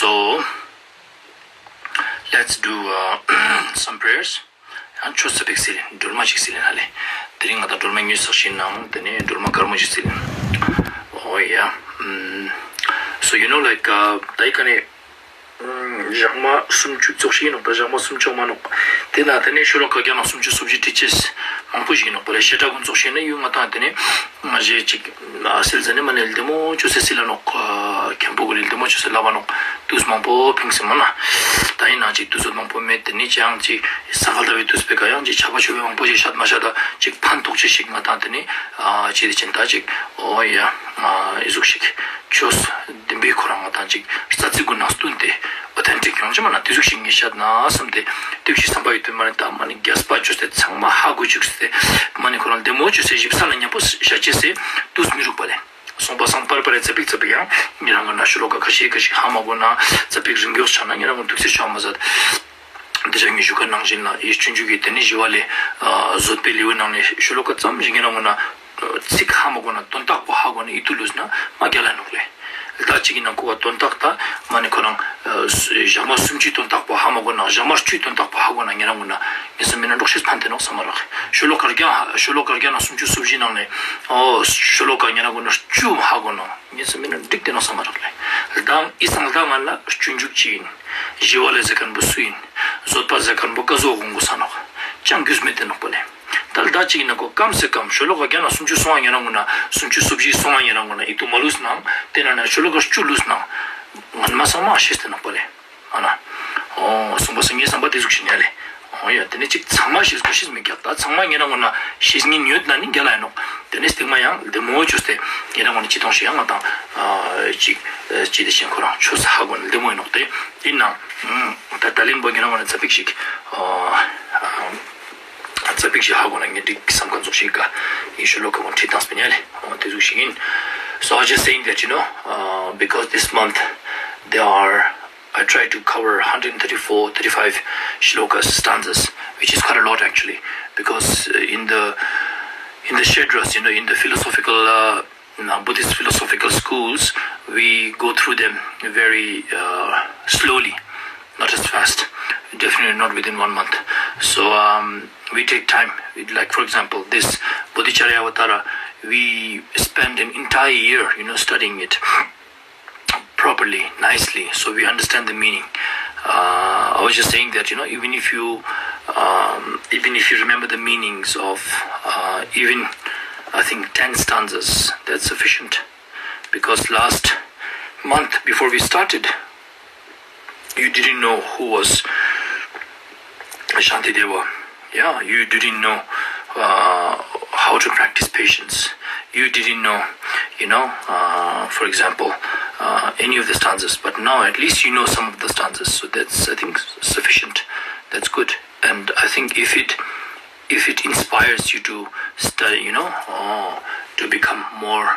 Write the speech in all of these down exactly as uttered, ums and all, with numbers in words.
So, let's do uh, some prayers. ཡང་ཆོས་ཚ་པིག་སི་ལིན་སྒྲོལ་མ་ཞིག་སི་ལིན་ཧ་ལེ། དེ་རིང་ང་དང་སྒྲོལ་མ་ཉུལ་ཟག་ཤིན་ནང་དེ་ནས་སྒྲོལ་མ་དཀར་མོ་ཞིག་སི་ལིན། Oh yeah. Mm. So you know, like, uh, ད་ཡི་ག་ནས་ཞག་མ་སུམ་ཅུ་ཙོགས་ཤིག་ཡིན་ནོག་ད་ཞག་མ་སུམ་ཅུ་མ་ནོག་དེ་ན་དེ་ནས་ཤོ་ལོ་ཀ་བརྒྱ་ནང་སུམ་ཅུ་སོ་བཞི་བྲིས་ཅེས་མང་པོ་ཞིག་ཡིན་ནོག་པ་ལེ། བཤད་གྲྭ་ཀུན་ཙོགས་ཤིག་ན་ཡུལ་ང་དང་དེ་ནས་ང་ཞེ་ཅིག་སིལ་ཟ་ནས་མ་ནས་ལྡེ་མོ་ཅོ་སེ་སི་ལ་ནོག་མཁན་པོ་གི་ལྡེ་མོ་ཅོ་སེ་ལ་བ་ནོག་དུས་མང་པོ་ཕིང་སེ་མ་ན། ད་ཡིན་ན་ཅིག་དུས་ཚོད་མང་པོ་མེད་དེ་ནས་ཅང་ཅིག་ས་ག་ཟླ་བའི་དུས་སྤེ་ཀ་ཡང་ཅིག་ཆར་པ་ཆུ་བའི་མང་པོ་ཞིག་ཤད་མ་ཤད་ད་ཅིག་ཕན་ཐོགས་ཅི་ཞིག་ང་དང་དེ་ནས་ཅི་དེ་ཅན་ད་ཅིག་ཨོ་ཡ་ཨི་ཟུག་ཞིག་ཆོས་བདེན་པའི་ཁོ་རང་ང་དང་ཅིག་རྩ་ཚིག་གུན་ནང་བསྟུན་ཏེ་ཨོ་ཐེན་ཊིག་ཡོང་ཅི་མ་ན་དེ་ཟུག་ཞིག་ངས་ཤད་ན་བསམ་སྟེ་དེ་བཞིན་བསམ་པ་ཡོད་དུས་མ་ནས་ད་མ་ནས་རྒྱས་པ་ཅོས་ཏེ་ཚང་མ་ཧ་གོ་བཅུག་སྟེ་མ་ནས་ཁོ་རང་ལྡེ་མོ་ཅོས་སེ་ཞིབ་ས་ལ་མཉམ་པོ་ཤད་ཅེས་སེ་དུས་མི་རུག་པ་ལེ། སོང་པ་སང་པར་པར་ཙ་པིག་ཙ་པིག་ཡང་ཉེ་རང་གི་ན་ཤོ་ལོ་ཀ་ཁ་ཤས་ཁ་ཤས་ཧ་མ་གོ་ན་ཙ་པིག་རིང་གོ་ཆགས་ན་ཉེ་རང་གི་དུག་སེ་ཆོག་མ་ཟད། འདི་ཅག་ངས་ཞུ་ཁ་ནང་བཞིན་ལ་ཡི་སྤྱོད་འཇུག་གི་དེ་ནི་ཞི་བ་ལས་བཟོད་པའི་ལེའུ་ནང་ནས་ཤོ་ལོ་ཀ་ཙམ་ཞིག་ཉེ་རང་གི་ན་ཚིག་ཧ་མ་གོ་ན་དོན་དག་པོ་ཧ་གོ་ན་ཡིད་དུ་ལུས་ན་མ་རྒྱལ་ལ་ནོག་ལེ། ད་ཅིག་ཡིན་ན་ཁོ་བ་དོན་དག་ད་མ་ནི་ཁོ་རང་ཞག་མ་སུམ་ཅུའི་དོན་དག་པོ་ཧ་མ་གོ་ན་ཞག་མ་བཅུའི་དོན་དག་པོ་ཧ་གོ་ན་ཉེ་རང་གི་ན་ངས་སེམས་མེད་ན་འགྲོགས་ཤེས་ཕན་ཐེ་ནོག་བསམ་མ་རག་ཤོ་ལོ་ཀ་བརྒྱ་ཤོ་ལོ་ཀ་བརྒྱ་ན་སུམ་ཅུ་སོ་བཞི་ནང་ནས་ཨོ་ཤོ་ལོ་ཀ་ཉེ་རང་གི་ན་བཅུ་ཧ་གོ་ན། ངས་སེམས་མེད་ན་འགྲིག་དེ་ནོག་བསམ་མ་རག་ལེ། ལྡང་ཨི་སང་ལྡང་ང་ལ་སྤྱོད་འཇུག་ཅི་ཡིན། ཞི་བ་ལས་ཟེར་མཁན་པོ་སུ་ཡིན། བཟོད་པ་ཟེར་མཁན་པོ་ཀ་ཟོ་དགོངས་དགོས་ས་ནོག་ཅང་རྒྱུས་མེད་དེ་ནོག་པ་ལེ། ད་ལ་ད་ཅིག་ཡིན་ན་ཁོ་སྐམ་སེ་སྐམ་ཤོ་ལོ་ཀ་བརྒྱ་ན་སུམ་ཅུ་སོང་བ་ཉེ་རང་གི་ན་སུམ་ཅུ་སོ་བཞི་སོང་བ་ཉེ་རང་གི་ན་ཡིད་དུ་མ་ལུས་ནང་དེ་ན་ན་ཤོ་ལོ་ཀ་བཅུ་ལུས་ནང་ང་མ་སང་མ་ཤེས་དེ་ནོག་པ་ལེ། ཨ་ན། ཨོ་གསུངས་པ་སངས་རྒྱས་བསམ་པ་དེ་ཟུག་ཞིག་ཉལ་ལེ། ཨོ་ཡ་དེ་ནས་ཅིག་ཚང་མ་ཤེས་དགོས་ཤེས་མི་རྒྱག་ད་ཚང་མ་ཉེ་རང་ངོ་ན་ཤེས་ཉིན་ཡོད་ན་ནི་རྒྱ་ལ་ཡ་ནོག་དེ་ནས་སྟེང་མ་ཡང་ལྡེ་མོ་བཅོས་ཏེ་ཉེ་རང་ངོ་ན་ཅི་གཏོང་ཤེས་ཡང་ང་དང་ཅིག་ཅི་དེ་ཤེས་ཁོ་རང་ཆོས་ས་ཧ་གོ་ན་ལྡེ་མོ་ཡིན་ནོག་དེ་ཡིན་ན་ད་ད་ལན་པོ་ཉེ་རང་ངོ་ན་ཙ་པིག་ཞིག་ཙ་པིག་ཞིག་ཧ་གོ་ན་ངས་འགྲིག་བསམ་ཁ་ཚོགས་ཤིག་ག་ཡི་ཤོ་ལོ་ཀ་ངོ་ཁྲིད་དང་སྤེ་ཉལ་ལེ། ཨོ་དེ་ཟུག་ཞིག་ཡིན། So I was just saying that, you know, uh, because this month there are I try to cover one hundred thirty-four, thirty-five shlokas, stanzas, which is quite a lot actually, because uh, in the in the shedras, you know, in the philosophical uh, uh, Buddhist philosophical schools, we go through them very uh, slowly, not as fast. Definitely not within one month. So um, we take time. Like for example, this Bodhicharya Avatara, we spend an entire year, you know, studying it properly, nicely, so we understand the meaning. Uh, I was just saying that, you know, even if you, um, even if you remember the meanings of uh, even, I think, ten stanzas, that's sufficient. Because last month, before we started, you didn't know who was Shantideva. Yeah, you didn't know uh, how to practice patience. You didn't know, you know, uh, for example, uh, any of the stanzas. But now at least you know some of the stanzas. So that's, I think, sufficient. That's good. And I think if it if it inspires you to study, you know, uh, to become more,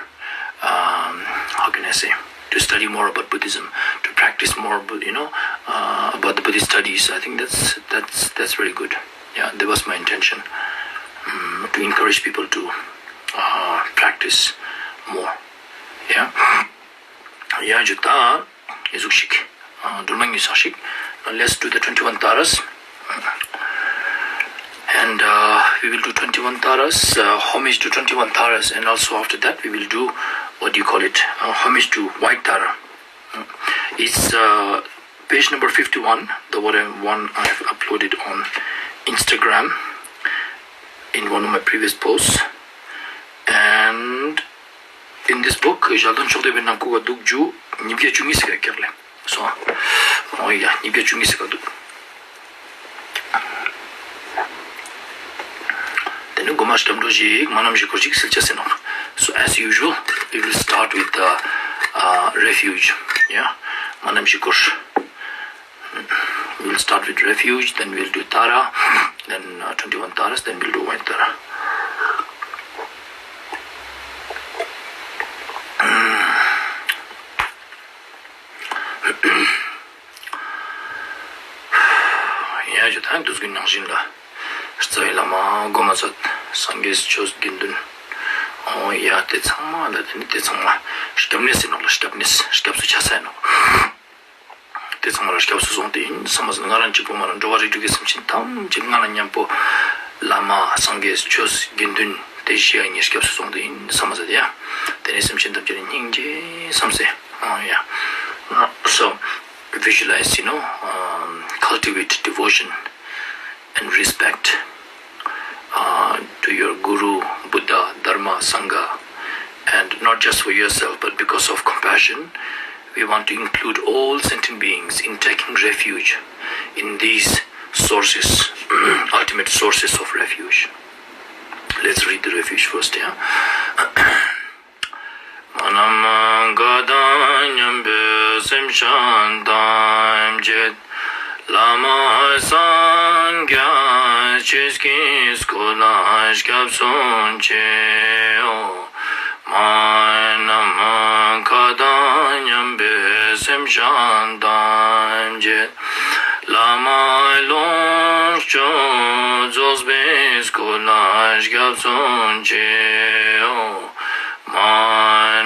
um, how can I say, to study more about Buddhism, to practice more, you know, uh, about the Buddhist studies. I think that's that's that's very good. Yeah, that was my intention, um, to encourage people to uh, practice more. Yeah, yeah, juta, izuk shik, uh, dulmangi sashik. Now let's do the twenty-one taras. And uh, we will do twenty-one taras, uh, homage to twenty-one taras, and also after that we will do, what do you call it, uh, homage to White Tara. It's uh, page number fifty-one, the one I, one I have uploaded on Instagram in one of my previous posts. And in this book, ཞལ་འདོན་ཕྱོགས་བསྡུས་པའི་ནང་ཁུ་བ་འདུག་རྒྱུ་ཉིས་བརྒྱ་བཅུ་གཉིས་ཟེར་བ་ཀྱག་ལེ། སོང་། ཨོ་ཡ། ཉིས་བརྒྱ་བཅུ་གཉིས་ཟེར་ག་འདུག་དེ་ནི་མགོ་མ་སྐྱབས་འགྲོ་ཞིག་མ་ནམ་ཞིག་སྐོར་ཞིག་སིལ་ཆ་ཟེར་ནོ། So as usual, we will start with the uh, refuge. Yeah, མ་ནམ་ཞིག་སྐོར། We'll start with refuge, then we'll do tara, then uh, twenty-one taras, then we'll do white tara. ཡ་ཇུ་ཐང་དུས་ཀྱི་ནང་བཞིན་ལ། རྩ་བའི་བླ་མ་མགོ་མ་ཚོད་སངས་རྒྱས་ཆོས་དགེ་འདུན། ཨོ་ཡ་དེ་ཚང་མ་ལ་དེ་ནི་དེ་ཚང་མ་སྐྱབས་གནས་ཟེར་ནོ་ལ་སྐྱབས་གནས་སྐྱབས་སུ་ཆ་ས་ཡིན་ནོ། དེ་ཚང་མ་ལ་སྐྱབས་སུ་སོང་དེ་ཡིན་བསམ་པ་ཟེར། ང་རང་གཅིག་པུ་མ་རེད། འགྲོ་བ་རིགས་དྲུག་གི་སེམས་ཅན་ཐམས་ཅད་ང་ལ་མཉམ་པོ་བླ་མ་སངས་རྒྱས་ཆོས་དགེ་འདུན་དེ་བཞི་ཡ་ངས་སྐྱབས་སུ་སོང་དེ་ཡིན་བསམ་པ་ཟེར་ཡ། དེ་ནས་སེམས་ཅན་ཐམས་ཅད་ལ་སྙིང་རྗེ་བསམ་སེ། ཨང་ཡ། So visualize, you know, um, cultivate devotion and respect uh, to your Guru, Buddha, Dharma, Sangha, and not just for yourself, but because of compassion, we want to include all sentient beings in taking refuge in these sources, ultimate sources of refuge. Let's read the refuge first, yeah? མ་ནམ་མཁའ་དང་མཉམ་པའི་སེམས་ཅན་ཐམས་ཅད། བླ་མ་སངས་རྒྱས་ཆོས་ཀྱི་སྐུ་ལ་སྐྱབས་སུ་མཆིའོ། མ་ནམ་མཁའ་དང་མཉམ་པའི་སེམས་ཅན་ཐམས་ཅད། བླ་མ་ལོངས་སྤྱོད་རྫོགས་པའི་སྐུ་ལ་སྐྱབས་སུ་མཆིའོ། མ་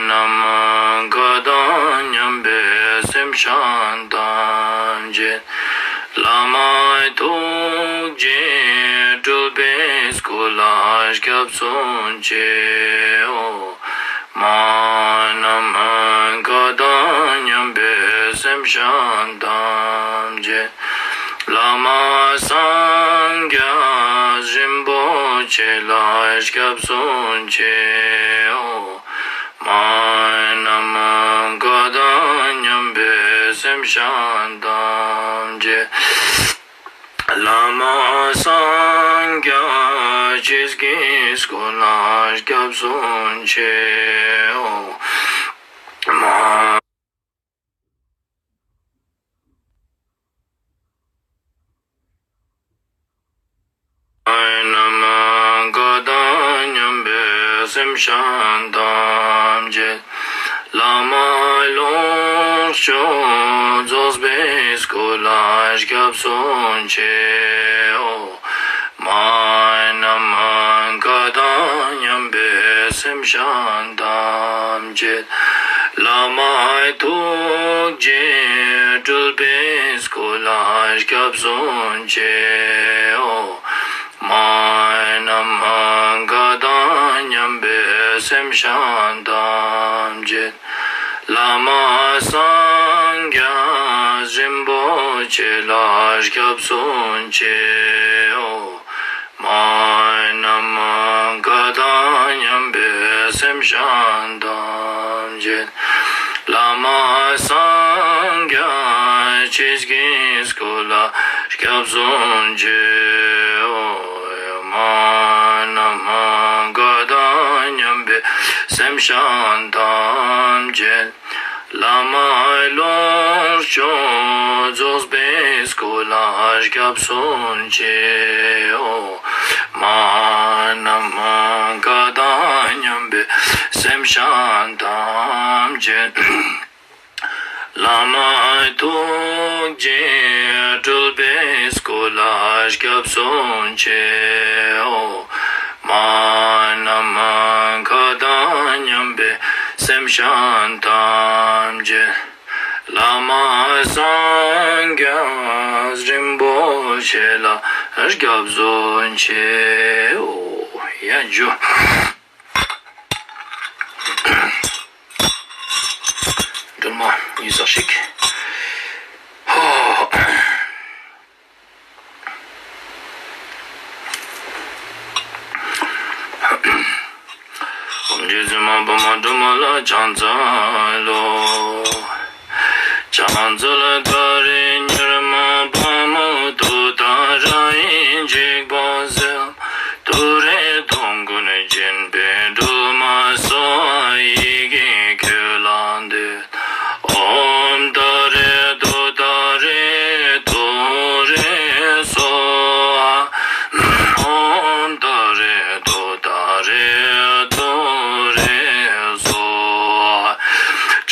ནམ་མཁའ་དང་མཉམ་པའི་སེམས་ཅན་ཐམས་ཅད། བླ་མ་ཐུགས་རྗེས་སྤྲུལ་པའི་སྐུ་ལ་སྐྱབས་སུ་མཆིའོ། མ་ནམ་མཁའ་དང་མཉམ་པའི་སེམས་ཅན་ཐམས་ཅད། བླ་མ་སངས་རྒྱས་རིན་པོ་ཆེ་ལ་སྐྱབས་སུ་མཆིའོ། མ་ནམ་མཁའ་དང་མཉམ་པའི་སེམས་ཅན་ཐམས་ཅད། བླ་མ་སངས་རྒྱས་ཆོས་ཀྱི་སྐུ་ལ་སྐྱབས་སུ་མཆིའོ། མ་ནམ་མཁའ་དང་མཉམ་པའི་སེམས་ཅན་ཐམས་ཅད། བླ་མ་ལོངས་སྤྱོད་རྫོགས་པའི་སྐུ་ལ་སྐྱབས་སུ་མཆིའོ། མ་ནམ་མཁའ་དང་མཉམ་པའི་སེམས་ཅན་ཐམས་ཅད། བླ་མ་ཐུགས་རྗེས་སྤྲུལ་པའི་སྐུ་ལ་སྐྱབས་སུ་མཆིའོ། མ་ནམ་མཁའ་དང་མཉམ་པའི་སེམས་ཅན་ཐམས་ཅད། བླ་མ་སངས་རྒྱས་རིན་པོ་ཆེ་ལ་སྐྱབས་སུ་མཆིའོ། མ་ནམ་མཁའ་དང་མཉམ་པའི་སེམས་ཅན་ཐམས་ཅད། བླ་མ་སངས་རྒྱས་ཆོས་ཀྱི་སྐུ་ལ་སྐྱབས་སུ་མཆིའོ། མ་ནམ་མཁའ་དང་མཉམ་པའི་སེམས་ཅན་ཐམས་ཅད། བླ་མ་ལོངས་སྤྱོད་རྫོགས་པའི་སྐུ་ལ་སྐྱབས་སུ་མཆིའོ། མ་ནམ་མཁའ་དང་མཉམ་པའི་སེམས་ཅན་ཐམས་ཅད། བླ་མ་ཐུགས་རྗེས་སྤྲུལ་པའི་སྐུ་ལ་སྐྱབས་སུ་མཆིའོ། མ་ནམ་མཁའ་དང་མཉམ་པའི་སེམས་ཅན་ཐམས་ཅད། བླ་མ་སངས་རྒྱས་རིན་པོ་ཆེ་ལ་སྐྱབས་སུ་མཆིའོ། ཡ་ཇུ། སྒྲོལ་མ་ཡིན་ས་ཞིག་ཧོ། ཨོཾ་རྗེ་བཙུན་མ་འཕགས་མ་སྒྲོལ་མ་ལ་ཕྱག་འཚལ་ལོ། ཕྱག་འཚལ་ཏཱ་རེ་མྱུར་མ་དཔའ་མོ་ཏུཏྟཱ་ར་ཡི་འཇིགས་པ་སེལ། ཏུ་རེ་གདོང་དཀར་སྦྱིན་པའི་སྒྲོལ་མ་སོགས་ཡི་གེ་ཁྱོད་ལ་འདུད། ཨོཾ་ཏཱ་རེ་ཏུཏྟཱ་རེ་ཏུ་རེ་སྭཱ་ཧཱ། ཨོཾ་ཏཱ་རེ་ཏུཏྟཱ་རེ་ཏུ་རེ་སྭཱ་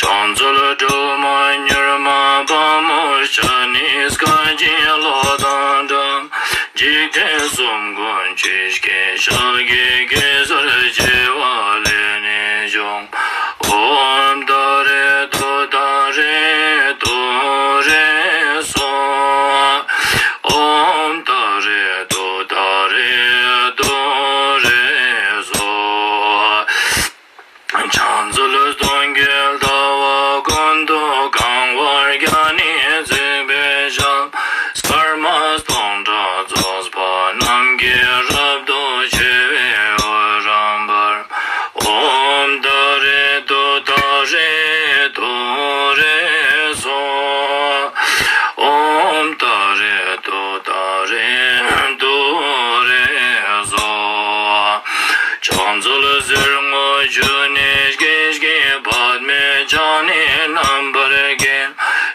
ཧཱ། ཕྱག་འཚལ་སྒྲོལ་མ་མྱུར་མ་དཔའ་མོ་ཞལ་ནི་སྐད་ཅིག་གློག་དང་འདྲ། འཇིག་རྟེན་གསུམ་མགོན་ཆུ་སྐྱེས་ཞལ་གྱི་གེ་སར་བྱེ་བ་ལས་ནི་བྱུང་། ཨོཾ་ཏཱ་རེ་ཏུཏྟཱ་རེ་ཏུ་རེ་ རྒྱ་ནི་བརྩེགས་པའི་ཞབས། སྐར་མ་སྟོང་ཕྲག་ཚོགས་པ་རྣམས་ཀྱིས་རབ་ཏུ་ཕྱེ་བའི་འོད་རང་འབར། ཨོཾ་ཏཱ་རེ་ཏུཏྟཱ་རེ་ཏུ་རེ་སྭཱ་ཧཱ། ཨོཾ་ཏཱ་རེ་ཏུཏྟཱ་རེ་ཏུ་རེ་སྭཱ་ཧཱ། ཕྱག་འཚལ་གསེར་སྔོ་ཆུ་ནས་སྐྱེས་ཀྱི་པདྨས་ཕྱག་ནི་རྣམ་པར་བརྒྱན།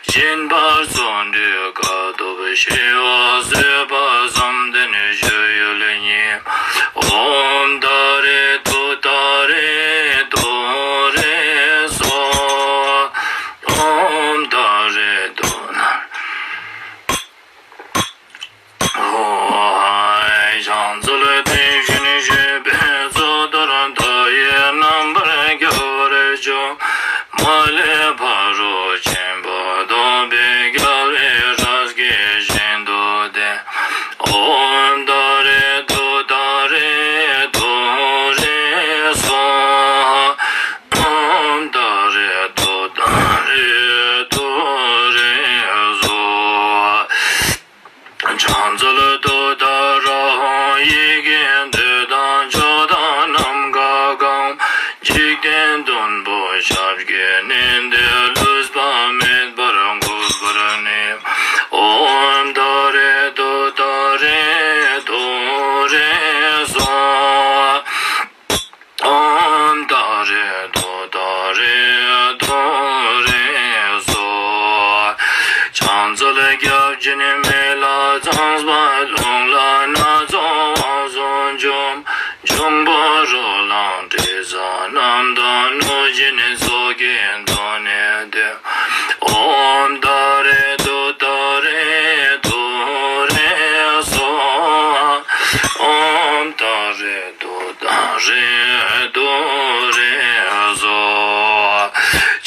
སྦྱིན་པ་བརྩོན་འགྲུས་དཀའ་ཐུབ་ཞི་བ་བཟོད་པ་བསམ་གཏན་སྤྱོད་ཡུལ་ཉིད། ཨོཾ་ཏཱ་རེ་ཏུཏྟཱ་རེ་ཏུ་རེ་སྭཱ་ཧཱ། ཨོཾ་ཏཱ་རེ་ཏུཏྟཱ་རེ། ཕྱག་འཚལ་དེ་བཞིན་གཤེགས་པའི་གཙུག་ཏོར་མཐའ་ཡས་རྣམ་པར་རྒྱལ་བར་སྤྱོད། མ་ལུས་ཕ་རོལ་ཕྱིན་པ་ཐོབ་པའི་རྒྱལ་བའི་སྲས་ཀྱི་ཞིང་དུ་བསྟན། ཨོཾ་ཏཱ་རེ་ཏུཏྟཱ་རེ་ཏུ་རེ་སྭཱ་ཧཱ། ཨོཾ་ཏཱ་རེ་ཏུཏྟཱ་རེ་ཏུ་རེ་སྭཱ་ཧཱ། ཕྱག་འཚལ་ཏུཏྟཱ་ར་ཧཱུྃ། ཡི་གེ་འདོད་དང་ཕྱོགས་དང་ནམ་མཁའ་གང་། འཇིག་རྟེན་བདུན་པོ་ཞབས་ཀྱིས་མནན་ཏེ། ལུས་པ་མེད་པར་འགུགས་པར་ནུས། ཨོཾ་ཏཱ་རེ་ཏུཏྟཱ་རེ་ཏུ་རེ་སྭཱ་ཧཱ། ཨོཾ་ཏཱ་རེ་ཏུཏྟཱ་རེ་ཏུ་རེ་སྭཱ་ཧཱ། ཕྱག་འཚལ་སྐྱབས་སྦྱིན་མེ་ལྷ་ཚངས་པ་ལྷུང་ལྷ་སྣ་ཚོགས་དབང་ཕྱུག་འཇོམས། འབྱུང་པོ་རོ་ལངས་དྲི་ཟ་རྣམས་དང་། གནོད་སྦྱིན་ཚོགས་ཀྱིས་འདུ་ནས་བསྟོད། ཨོཾ་ཏཱ་རེ་ཏུཏྟཱ་རེ་ཏུ་རེ་སྭཱ་ཧཱ། ཨོཾ་ཏཱ་རེ་ཏུཏྟཱ་རེ་ཏུ་རེ་སྭཱ་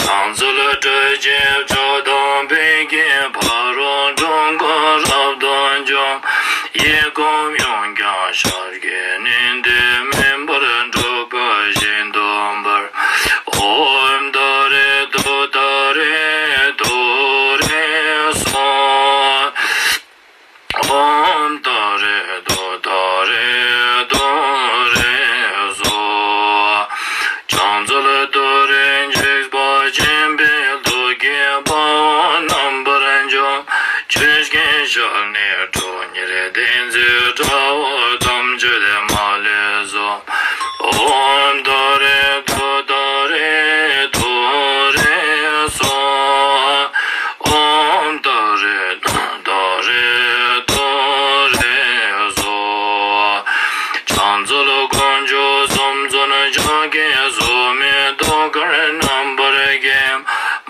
ཧཱ། ཕྱག་འཚལ་ཏྲཊ་ཅེས་སྐྱོབ་དང་ཕཊ་ཀྱིས་ཕ་རོལ་འཁྲུལ་འཁོར་རབ་ཏུ་འཇོམས། ཡི་དམ་ཡོངས་བསྐྱངས་ཞབས་ཀྱིས་མནན་ཏེ། མེ་འབར་འཁྲུག་པ་ཤིན་ཏུ་འབར། ཨོཾ་ཏཱ་རེ་ཏུཏྟཱ་རེ་ཏུ་རེ་སྭཱ་ཧཱ། ཨོཾ་ཏཱ་རེ་ཏུཏྟཱ་རེ་ཏུ་རེ་སྭཱ་ཧཱ། ཕྱག་འཚལ་ཏུ་རེ་འཇིགས་པ་ཆེན་པོའི་དུག་གིས་དཔའ་བོ་རྣམ་པར་འཇོམས། ཆུ་སྐྱེས་ཞལ་ནི་ཁྲོ་གཉེར་ལྡན་མཛད། དགྲ་བོ་ཐམས་ཅད་མ་ལུས་གསོད། ཨོཾ་ཏཱ་རེ་ཏུཏྟཱ་རེ་ཏུ་རེ་སྭཱ་ཧཱ། ཨོཾ་ཏཱ་རེ་ཏུཏྟཱ་རེ་ཏུ་རེ་སྭཱ་ཧཱ། ཕྱག་འཚལ་དཀོན་མཆོག་གསུམ་མཚོན་ཕྱག་གི་གཟུགས་མེད་ཏོག་དཀར་རྣམ་པར་བརྒྱན།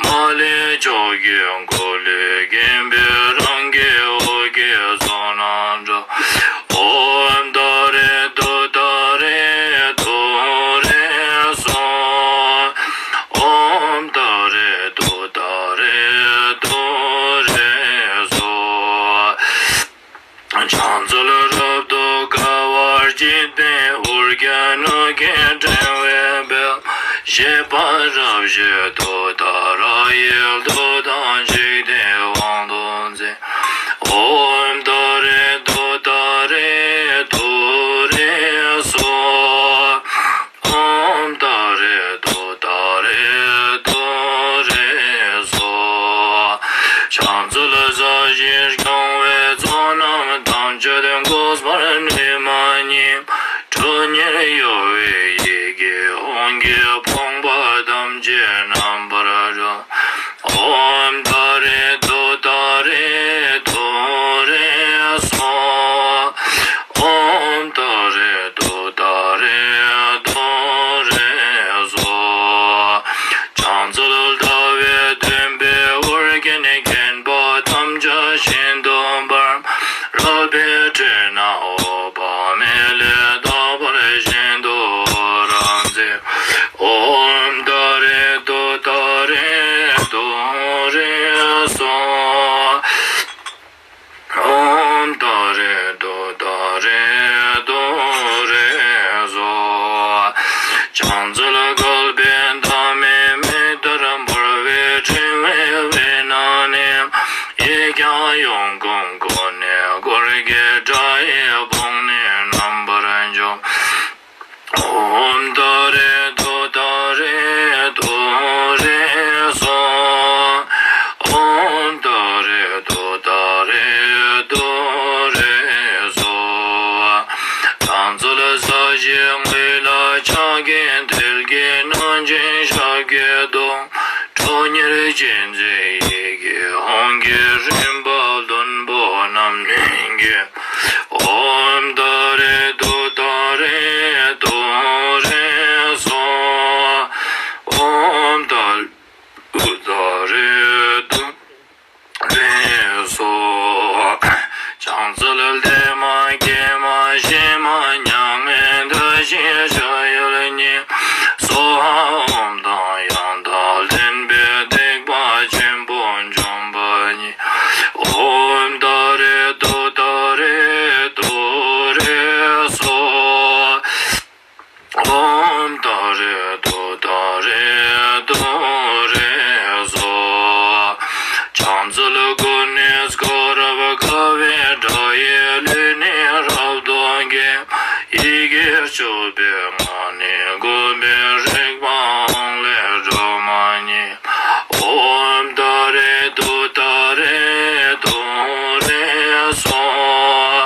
མ་ལུས་ཕྱོགས་ཀྱི་འཁོར་ལོས་བརྒྱན་པའི། རང་གི་འོད་ཀྱི་ཚོགས་རྣམས་འགྲོ། ཨོཾ་ཏཱ་རེ་ཏུཏྟཱ་རེ་ཏུ་རེ་སྭཱ་ཧཱ། ཨོཾ་ཏཱ་རེ་ཏུཏྟཱ་རེ་ཏུ་རེ་སྭཱ་ཧཱ། ཕྱག་འཚལ་རབ་ཏུ་དགའ་བ་སྐྱེད་པའི་དབུར་གྱི་སྣོད་ཀྱི་ཕྲེང་བའི་དཔལ། བཞད་པ་རབ་བཞད་ཏུཏྟཱ་ར་ཡི། མཐུ་དང་འཇིག་རྟེན་དབང་དུ་མཛད། ཨོཾ་ཏཱ་རེ་ཏུཏྟཱ་རེ་ཏུ་རེ་སྭཱ་ཧཱ། ཨོཾ་ཏཱ་རེ་ཏུཏྟཱ་རེ་ཏུ་རེ་སྭཱ་ཧཱ། ཕྱག་འཚལ་ས་གཞིར་སྐྱོང་བའི་ཚོགས་རྣམས་ཐམས་ཅད་འགུགས་པར་ནུས་མ་ཉིད། ཁྲོ་གཉེར་གཡོ་བའི་ཡི་གེ་ཧཱུྃ་གི་ཕུང་པོ་ཐམས་ཅད་རྣམ་པར་སྒྲོལ། ཨོཾ་ཏཱ་རེ་ཏུཏྟཱ་རེ་ཏུ་རེ་སྭཱ་ཧཱ། ཨོཾ་ཏཱ་རེ་ཏུཏྟཱ་རེ་ཏུ་རེ་སྭཱ་ཧཱ། ཕྱག་འཚལ་ཟླ་བའི་སྟོན་པའི་དབུར་གྱིས་མཁྱེན་པ་ཐམས་ཅད་ཤིན་ཏུ་ ཡིག་ཀྱང་ཡོངས་གོང་བཀོད་ནས། འཁོར་གྱི་དགྲ་ཡི་དཔུང་ནི་རྣམ་པར་འཇོམས། ཨོཾ་ཏཱ་རེ་ཏུཏྟཱ་རེ་ཏུ་རེ་སྭཱ་ཧཱ། ཨོཾ་ཏཱ་རེ་ཏུཏྟཱ་རེ་ཏུ་རེ་སྭཱ་ཧཱ། བྱང་རྩལ་ས་གཞིའི་ངོས་ལ། ཕྱག་གི་མཐིལ་གྱིས་བསྣུན་ཅིང་ཞབས་ཀྱིས་བརྡུང་། ཁྲོ་གཉེར་ཅན་མཛད་ཡི་གེ་ཧཱུྃ་གི་རིམ་པ་བདུན་པོ་རྣམས་ལྷན་སྐྱེས། ཨོཾ་ཏཱ་རེ་ཏུཏྟཱ་རེ་ཏུ་རེ་སྭཱ་ཧཱ། ཨོཾ་ཏཱ་རེ་ཏུཏྟཱ་རེ་ཏུ་རེ་སྭཱ་ཧཱ། བྱང་རྩལ་ལྡན་མ་དགྱེས་མ་ཞི་མ་མྱ་ངན་འདའ་ཞིང་སྐྱོབ་ཡུལ་ཉིད། སྭཱ་ཧཱ་ཨོཾ་དང་ཡང་དག་ལྡན་པས། སྡིག་པ་ཆེན་པོ་འཇོམས་པ་ཉིད། ཨོཾ་ཏཱ་རེ་ཏུཏྟཱ་རེ་ཏུ་རེ་སྭཱ་ཧཱ། ཨོཾ་ཏཱ་རེ་ཏུཏྟཱ་རེ་ཏུ་རེ་སྭཱ་ཧཱ། བྱང་རྩལ་ཀུན་ནས་བསྐོར་བར་དཀའ་བའི་དགྲ་ཡི་ལུས་ནི་རབ་ཏུ་འགེམས། ཡི་གེར་གྱུར་པའི་སྔགས་ནི་དགོད་པའི་རིག་པའང་ལས་སྒྲོལ་མ་ཉིད། ཨོཾ་ཏཱ་རེ་ཏུཏྟཱ་རེ་ཏུ་རེ་སྭཱ་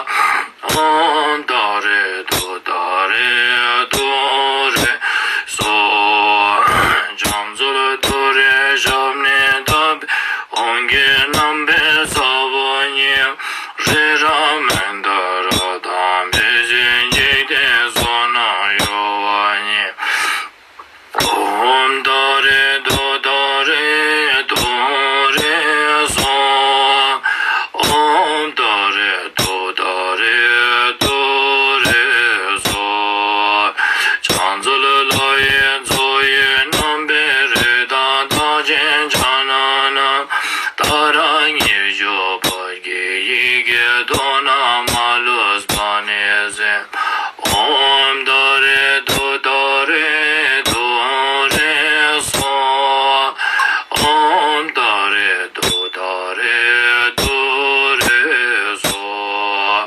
ཧཱ། ཨོཾ་ཏཱ་རེ་ཏུཏྟཱ་རེ་ཏུ་རེ་སྭཱ་ཧཱ། བྱང་རྩལ་ཏུ་རེའི་ཞབས་ནི་བརྡབས་པས། ཧཱུྃ་གི་རྣམ་པའི་ས་བོན་ཉིད། རི་རབ་མནྡ་ར་དང་འབིགས་བྱེད་འཇིག་རྟེན་གསུམ་རྣམས་གཡོ་བ་ཉིད། ཨོཾ་ཏཱ་རེ་ཏུཏྟཱ་རེ་ཏུ་རེ་སྭཱ་ཧཱ། ཨོཾ་ཏཱ་རེ་ཏུཏྟཱ་རེ་ཏུ་རེ་སྭཱ་ཧཱ། བྱང་རྩལ་ལོ་ཡི་མཚོ་ཡི་རྣམ་པའི་རི་དྭགས་རྟགས་ཅན་ཕྱག་ན་བསྣམས། ཏཱ་ར་ཉི་ཤུ་པ་ཀའི་ཡི་གེ་ཐོག་ན་མ་ལུས་པ་ནི་ཟིན། ཨོཾ་ཏཱ་རེ་ཏུཏྟཱ་རེ་ཏུ་རེ་སྭཱ་ཧཱ། ཨོཾ་ཏཱ་རེ་ཏུཏྟཱ་རེ་ཏུ་རེ་སྭཱ་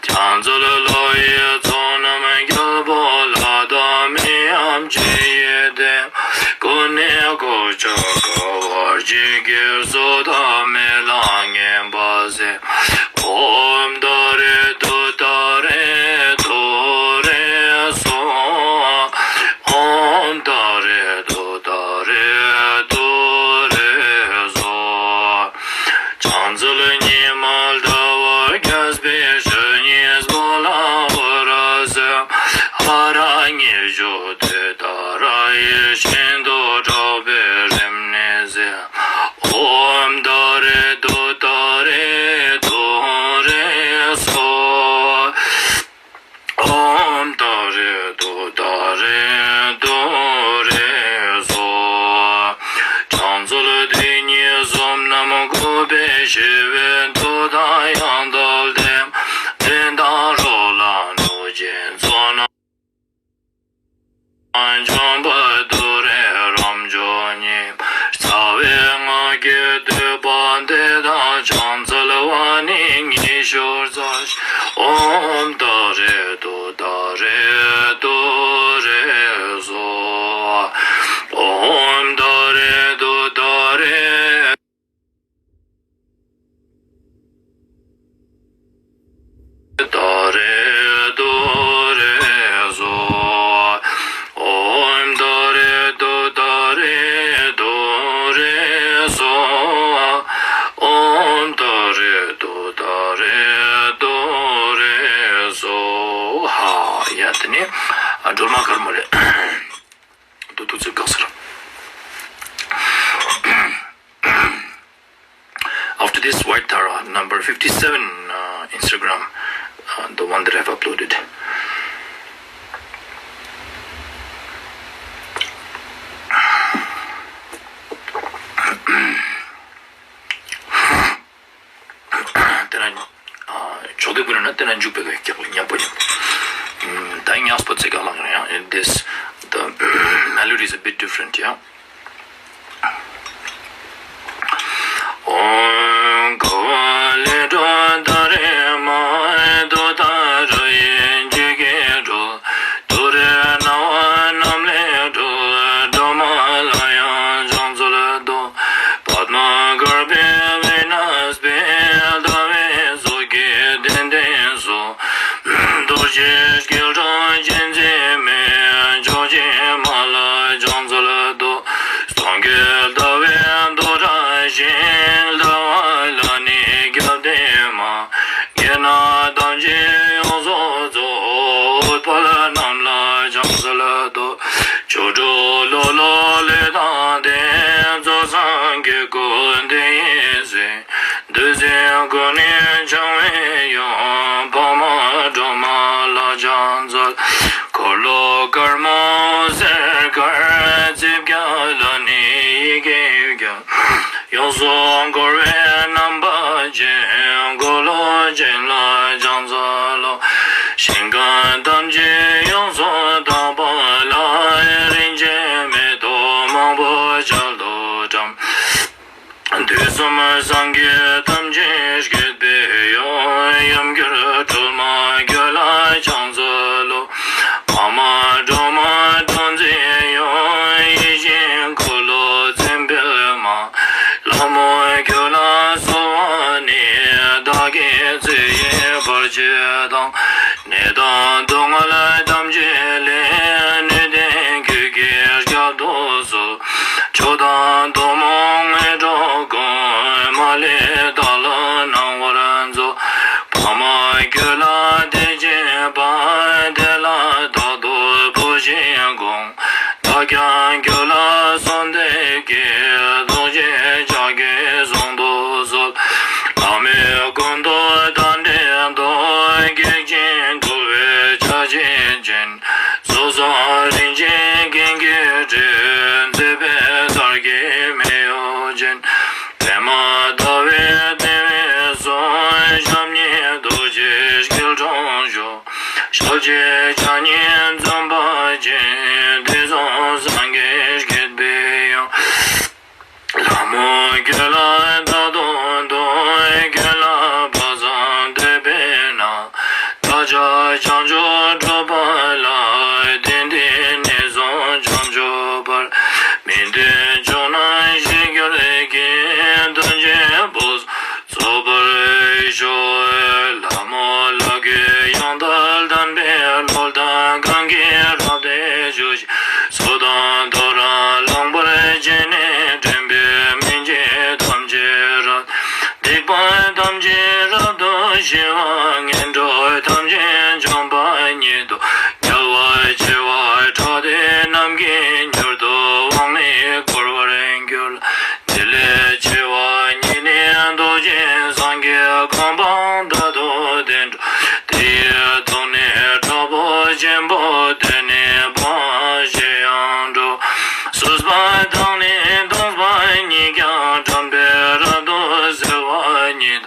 ཧཱ། བྱང་རྩལ་ལོ་ཡི་མཚོ་རྣམས་རྒྱལ་པོ་ལྷ་དང་མིའམ་ཅི་ཡི་སྟེང་། ཀུན་ནས་གོ་ཆ་དཀའ་བ་གཅིག་གིས་གཟུགས་དང་མི་ལ་ངན་པ་བསལ། ཨོཾ་ཏཱ་རེ་ཏུཏྟཱ་རེ་ཏུ་རེ་སྭཱ་ཧཱ། ཨོཾ་ཏཱ་རེ་ཏུཏྟཱ་རེ་ཏུ་རེ་སྭཱ་ཧཱ། བྱང་རྩལ་ཉི་མ་ཟླ་བ་རྒྱས་པའི་ཞལ་གཉིས་པོ་ལ་འོད་རབ་གསལ། ཧ་ར་ཉི་ཤུ་ཏུཏྟཱ་ར་ཡི་ཤིན་ཏུ་དྲག་པོའི་རིམས་ནད་སེལ། ཨོཾ་ཏཱ་རེ་ཏུཏྟཱ་རེ་ཏུ་རེ་སྭཱ་ཧཱ། ཨོཾ་ཏཱ་རེ་ཏུཏྟཱ་རེ་ཏུ་རེ་སྭཱ་ཧཱ། བྱང་རྩལ་དེ་ཉིད་གསུམ་རྣམས་བཀོད་པའི་ཞི་བའི་མཐུ་དང་ཡང་དག་ལྡན། གདན་དང་རོ་ལངས་གནོད་སྦྱིན་ཚོགས་རྣམས་འཇོམས་པ་ཏུ་རེ་རབ་འབྱུང་ཉིད། རྩ་བའི་སྔགས་ཀྱི་བསྟོད་པ་འདི་དང་། ཕྱག་འཚལ་བ་ནི་ཉི་ཤུ་རྩ་བཞི། ཨོཾ་ཏཱ་རེ་ཏུཏྟཱ་རེ་ཏུ་རེ་སྭཱ་ཧཱ། ཨོཾ་ཏཱ་རེ་ཏུཏྟཱ་རེ་ཏུཏྟཱ་རེ་ཏུ་རེ་སྭཱ་ཧཱ། ཨོཾ་ཏཱ་རེ་ཏུཏྟཱ་རེ་ཏུ་རེ་སྭཱ་ཧཱ། ཨོཾ་ཏཱ་རེ་ཏུཏྟཱ་རེ་ཏུ་རེ་སྭཱ་ཧཱ། ཡ་དེ་ནས་སྒྲོལ་མ་དཀར་མོ་རེད། ཏུ་ཏུ་ཚེ་བཀག་ཟེར། After this, White Tara, number fifty-seven, uh, Instagram, uh, the one that I've uploaded. དེ་ན། ཕྱོགས་བསྡུས་ཀུན་ན་དེ་ན་འཇུག་པའི་ཀྱག་ལ་ཉམ་པོ་ཉམ་པོ། ད་ཉག་པོ་ཚེ་ག་ལ་ཡང་this, the melody is a bit different, yeah. ཨོཾ་ དང་ལྡན་རྫོགས་སངས་རྒྱས་སྐུ་འདི་ཡིན་ཟེར། འདུས་བྱས་ཀུན་ནས་འཆང་བའི་ཡུམ། འཕགས་མ་སྒྲོལ་མ་ལ་ཕྱག་འཚལ། འཁོར་ལོ་དཀར་མོ་སེར་དཀར་རྩིབས་བརྒྱད་ལ་ནི་ཡི་གེ་བརྒྱད། ཡོངས་སུ་བསྐོར་བའི་རྣམ་པ་ཅན། འཁོར་ལོ་ཆེན་ལ་ཕྱག་འཚལ་ལོ། ཞིང་ཁམས་ཐམས་ཅད་ཡོངས་སུ་དག་པ་ལ། རིན་ཆེན་མེ་ཏོག་མང་པོ་གཅལ་དུ་དགྲམ། དུས་གསུམ་སངས་རྒྱས་ཐམས་ཅད་བསྐྱེད་པའི་ཡུམ། ཡུམ་གྱུར་སྒྲོལ་མ་ཁྱོད་ལ་ཕྱག་འཚལ་ལོ། འཕགས་མ་སྒྲོལ་མ་སྒྲོལ་འཛིན་ཡུམ། ཡིད་བཞིན་འཁོར་ལོ་འཛིན་པའི་མ། ལྷ་མོ་ཁྱོད་ལ་གསོལ་བ་ནི། བདག་གི་ཚེ་ཡི་བར་ཆད་དང་། ནད་དང་སྡུག་བསྔལ་ཐམས་ཅད་ལས། ནུས་ལྡན་ཁྱོད་ཀྱིས་བསྐྱབ་ཏུ་གསོལ། མཆོག་དང་ཐུན་མོང་དངོས་གྲུབ་ཀུན། མ་ལུས་བདག་ལ་གནང་བར་མཛོད། འཕགས་མ་ཁྱོད་ལ་དད་ཅེས་པ། དེ་ལ་རྟག་ཏུ་བུ་བཞིན་དགོངས། བདག་ཀྱང་ཁྱོད་ལ་གསོལ་འདེབས་ཀྱི། རྡོ་རྗེ་ལྕགས་ཀྱུས་བཟུང་དུ་གསོལ། ལྷ་མོས་ཀུན་ཏུ་བདག་འདྲེན་དུ། སྐད་ཅིག་འདུལ་བའི་ཕྱག་རྒྱ་ཆེན། སོ་སོར་རིན་ཆེན་ཀུན་གྱི་སྤྲིན། མཛེས་པའི་གསེར་གྱི་མེ་ཡོས་བརྒྱན། པདྨ་ཟླ་བའི་ལྟེ་བའི་ཟུར། ཞབས་གཉིས་རྡོ་རྗེའི་སྐྱིལ་ཀྲུང་བཞུགས། ཞབས་ཀྱི་ཕྱག་གཉིས་འཛུམ་པ་ཅན། དུས་གསུམ་སངས་རྒྱས་བསྐྱེད་པའི་ཡུམ། ལྷ་མོ་ཁྱོད་ལ་རྟག་ཏུ་འདུད། ཁྱོད་ལ་དཔག་བསམ་འདོད་པས་ན། བདག་ཅག་བྱང་ཆུབ་སྒྲུབ་པ་ལ། དེང་འདིར་ནས་བཟུང་བྱང་ཆུབ་བར། མི་མཐུན་ཕྱོགས་རྣམས་ཞི་གྱུར་གྱིས། དོན་ཆེན་བོ་རྫོགས་པར་ཤོག། ལྷ་མོ་ལ་གུས་ཡང་དག་ལྡན་པའི་བློ་དང་། གང་གིས་རབ་ཏུ་ཞུ་ཞིང་། སྲོད་དང་ཐོ་རངས་ལངས་པར་བྱས་ནས། འདྲེན་པའི་མི་མཇེད་ཐམས་ཅད་རབ། སྡིག་པ་ཐམས་ཅད་རབ་ཏུ་ཞི་བ། ངན་འགྲོ་ཐམས་ཅད་འཇོམས་པ་ཉིད་དོ། རྒྱལ་བ་བྱེ་བ་ཕྲག་དེ་རྣམས་ཀྱིས། མྱུར་དུ་དབང་ནི་བསྐུར་བར་འགྱུར། དེ་ལས་ཆེ་བ་ཉིད་ནི་རྡོ་རྗེ་སངས་རྒྱས། གང་སྤངས་དག་ཏུ་བདེ་འགྲོ། དེ་ཡི་དུག་ནི་དྲག་པོ་ཆེན་པོ། དེ་ནི་སྤངས་ཞེས་ཡང་འགྲོ། སོས་པ་དང་ནི་གདུངས་པ་ཉིད་ཀྱང་། དྲན་པས་རབ་ཏུ་སེལ་བ་ཉིད།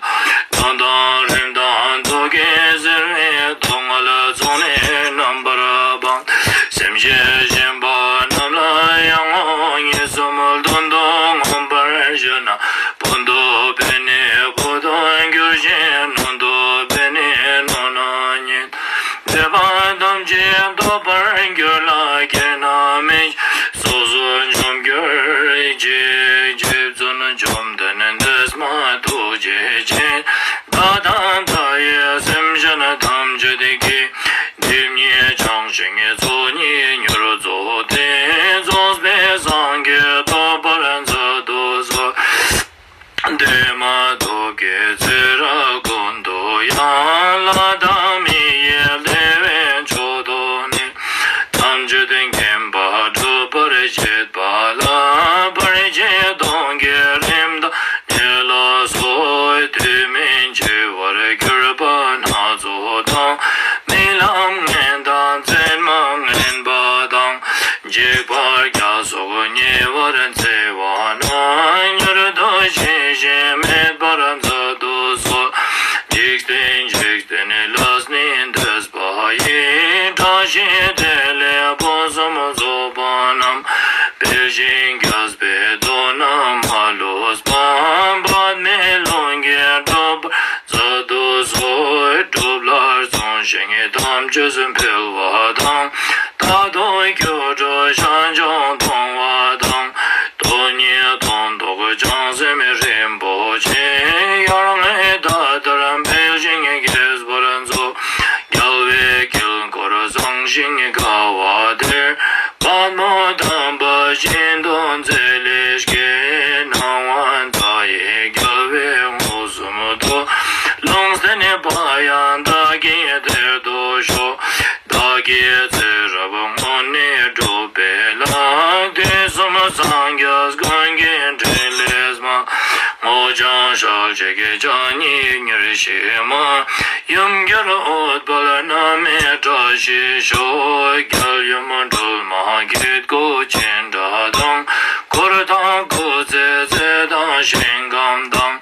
གདོན་དང་རིམས་དང་དུག་གིས་གཟིར་བའི། སྡུག་བསྔལ་ཚོགས་ནི་རྣམ་པར་སྤངས། སེམས་ཅན་གཤིན་པ་རྣམས་ལ་ཡང་ངོ་། ངེས་སུམ་དོན་དུ་མངོན་པར་ཞུ་ན། ཕུང་དུ་ཕན་ནི་ཕུང་དུ་འགྱུར་ཞིང་། ནོན་དུ་ཕན་ནི་ནོན་ན་ཉིད། འདོད་པ་ཐམས་ཅད་ཐོབ་པར་འགྱུར་ལ། ཁྱེད་རྣམས་མི་ཕྱེད་སོ་སོར་འཇོམས་གྱུར་ཅིག། རྗེ་བཙུན་བཅོམ་ལྡན་འདས་མ་ཐུགས་རྗེ་ཅན། བདག་དང་མཐའ་ཡས་སེམས་ཅན་ཐམས་ཅད་ཀྱི། སྒྲིབ་གཉིས་བྱང་ཞིང་ཚོགས་གཉིས་མྱུར་རྫོགས་ཏེ། རྫོགས་པའི་སངས་རྒྱས་ཐོབ་པར་མཛད་དུ་གསོལ། བདེ་མ་ཐོབ་ཀྱི་ཚེ་རབས་ཀུན་ཏུ་ཡང་། ལྷ་དང་མི་ཡི་བདེ་བའི་མཆོག་ཏུ་གནས། ཐམས་ཅད་མཁྱེན་པ་སྒྲུབ་པར་བྱེད་པ་ལ། བར་ཆད་གདོན་བགེགས་རིམས་དང་ནད་ལ་སོགས། དུས་མིན་འཆི་བར་གྱུར་པ་སྣ་ཚོགས་དང་། རྨི་ལམ་ངན་དང་མཚན་མ་ངན་པ་དང་། འཇིགས་པ་བརྒྱ་སོགས་ཉེ་བར་འཚེ་བ་རྣམས། མྱུར་དུ་ཞི་ཞིང་མེད་པར་མཛད་དུ་གསོལ། འཇིག་རྟེན་འཇིག་རྟེན་ལས་ནི་འདས་པ་ཡི། བཀྲ་ཤིས་བདེ་ལེགས་ཕུན་སུམ་ཚོགས་པ་རྣམས། འཕེལ་ཞིང་རྒྱས་པའི་དོན་རྣམས་མ་ལུས་པ། པདྨའི་ལུང་གིས་འགྲུབ་པར་མཛད་དུ་གསོལ། སྒྲུབ་ལ་བརྩོན་ཞིང་ཐམས་ཅད་འཕེལ་བ་དང་། རྟག་ཏུ་སྐྱེ་འགྲོ་ཞེས་བྱ་མཐོང་བ་དང་། སྟོང་ཉིད་དོན་རྟོགས་བྱང་སེམས་རིན་པོ་ཆེ། ཡར་ངོའི་ཟླ་ལྟར་འཕེལ་ཞིང་རྒྱས་པར་མཛོད། རྒྱལ་བའི་དཀྱིལ་འཁོར་བཟང་ཞིང་དགའ་བ་དེར། པདྨོ་དམ་པ་ཤིན་ཏུ་མཛེས་ལེགས་སྐྱེས། སྣང་བ་མཐའ་ཡས་རྒྱལ་བའི་མངོན་སུམ་དུ། ལུང་བསྟན་པ་ཡང་བདག་གིས་དེར་ཐོབ་ཤོག། བདག་གི་ཚེ་རབས་སྔོན་ནས་བསྒྲུབས་པའི་ལྷ། དུས་གསུམ་སངས་ སྲོག་གཅོད་ཀྱི་ཕྱག་གཉིས་མྱུར་ཞི་མ། ཡུམ་གྱུར་ཨུཏྤལ་བསྣམས་མི་བཀྲ་ཤིས་ཤོག། རྒྱལ་ཡུམ་སྒྲོལ་མ་སྐྱེ་དགུ་ཅི་འདྲ་དང་། འཁོར་དང་སྐུ་ཚེ་ཚད་དང་ཞིང་ཁམས་དང་།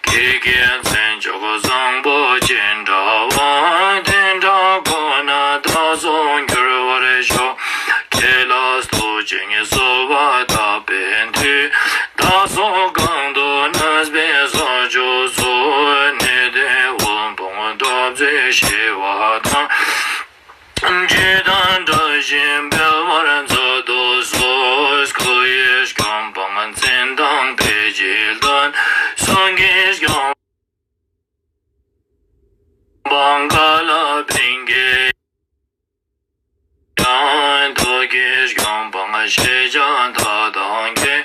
ཀྱེ་ཀྱེ་མཚན་མཆོག་བཟང་པོ་ཅི་འདྲ་བ། དེ་འདྲ་ཀུན་ནས་བདག་སོགས་འགྱུར་བར་ཤོག། ཁྱེད་ལ་བསྟོད་ཅིང་གསོལ་བ་བཏབ་པའི་མཐུས། བདག་སོགས་གང་དུ་གནས་པའི་བསགས་སྦྱོར་སོགས། གནས་བརྟན་དབུལ་ཕོངས་འདུ་འཛི་ཞི་བ་དང་། བཅོས་དང་བསྒྲལ་ཞིང་འཕེལ་བར་མཛད་དུ་གསོལ། སྐུ་ཡི་སྐྱོང་འཕང་མཚན་དང་ཕས་ཀྱིས་བསྟོད། གསུང་གི་སྐྱོང་འཕང་ཀླུ་ལས་ཕྲིན་གྱིས་ཀྱང་། ཐུགས་ཀྱི་སྐྱོང་འཕང་ཞེས་བྱ་མཐའ་དང་བརྒྱད།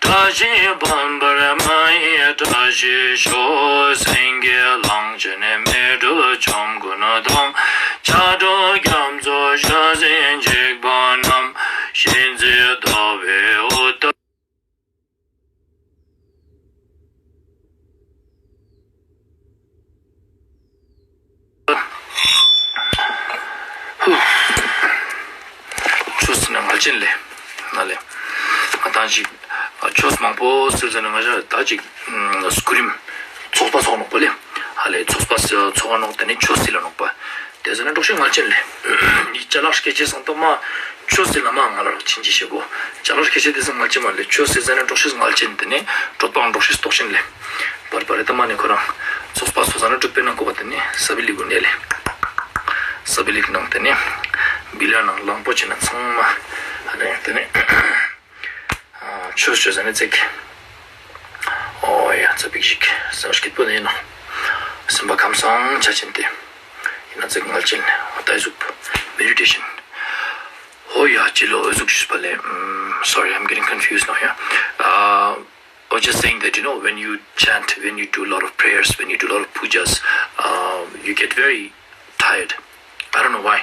བཀྲ་ཤིས་ཕོན་པོར་མ་ཡི་བཀྲ་ཤིས་ཤོག། སེང་གེ་གླང་ཆེན་མེ་སྦྲུལ་ཆོམ་རྐུན་དང་། ཆ་འགྲོ་རྒྱ་མཚོ་ཞག་བཟུང་འཇིགས་པ་རྣམས། གཤིན་རྗེ་ཟླ་བའི་དབུ་སྟོད། ཆོས་ཟེར་ན་ངལ་རྐྱེན་ལས་ན་ལས། ང་ཏང་ཅིག་ཆོས་མང་པོ་ཟེར་ཟེར་ན་ང་ཞ་ད་ཅིག་སྐུ་རིམ་ཚོགས་པ་ཚོགས་ནོག་པ་ལས། ཧ་ལས་ཚོགས་པ་ཚོགས་ནོག་དེ་ནས་ཆོས་ཟེར་ལ་ནོག་པ། དེ་ཟེར་ན་འགྲོགས་ཤིག་ངལ་རྐྱེན་ལས། ཡི་ཅ་ལག་སྐད་ཆའི་སང་ཏོ་མ། ཆོས་ཟེར་ལ་མ་ང་ལ་རག་ཆིན་ཅི་ཤེ་གོ། ཅ་ལག་སྐད་ཆ་དེ་ཟེར་ངལ་རྐྱེན་མ་ལས། ཆོས་ཟེར་ཟེར་ན་འགྲོགས་ཤིག་ངལ་རྐྱེན་དེ་ནས་གྲོད་པའང་འགྲོགས་ཤིག་ལྟོགས་ཤིན་ལས། བར་བར་རེ་ཏ་མ་ནི་ཁོ་རང་ཚོགས་པ་ཚོགས་ས་ན་གྲུབ་པའི་ནང་གོ་བ་དེ་ནི་ས་བི་ལི་གུ་ནས་ལས། ས་བི་ལི་གུ་ནང་དེ་ནི་བི་ལ་ནང་གླང་པོ་ཆེ་ན་ཚང་མ་ཨ་ནི་དེ་ནི་ཆོས་ཆོས་ཟེར་ནི་ཙེག། ཨོ་ཡ་ཙ་པིག་ཞིག་ས་སྐྱིད་པོ་ནས་ནོ། སེམས་པ་ཁམས་སང་ཆ་ཆེན་ཏེ། ཡིན་ན་ཙེག་ངལ་ཆེན་ཨ་ཏའི་གཟུགས་མེ་ཌི་ཊེ་ཤན། ཨོ་ཡ་ཅི་ལོ་འོ་གཟུགས་ཞུས་པ་ལས། Sorry, I'm getting confused now, yeah. Uh, I was just saying that, you know, when you chant, when you do a lot of prayers, when you do a lot of pujas, uh, you get very tired. I don't know why.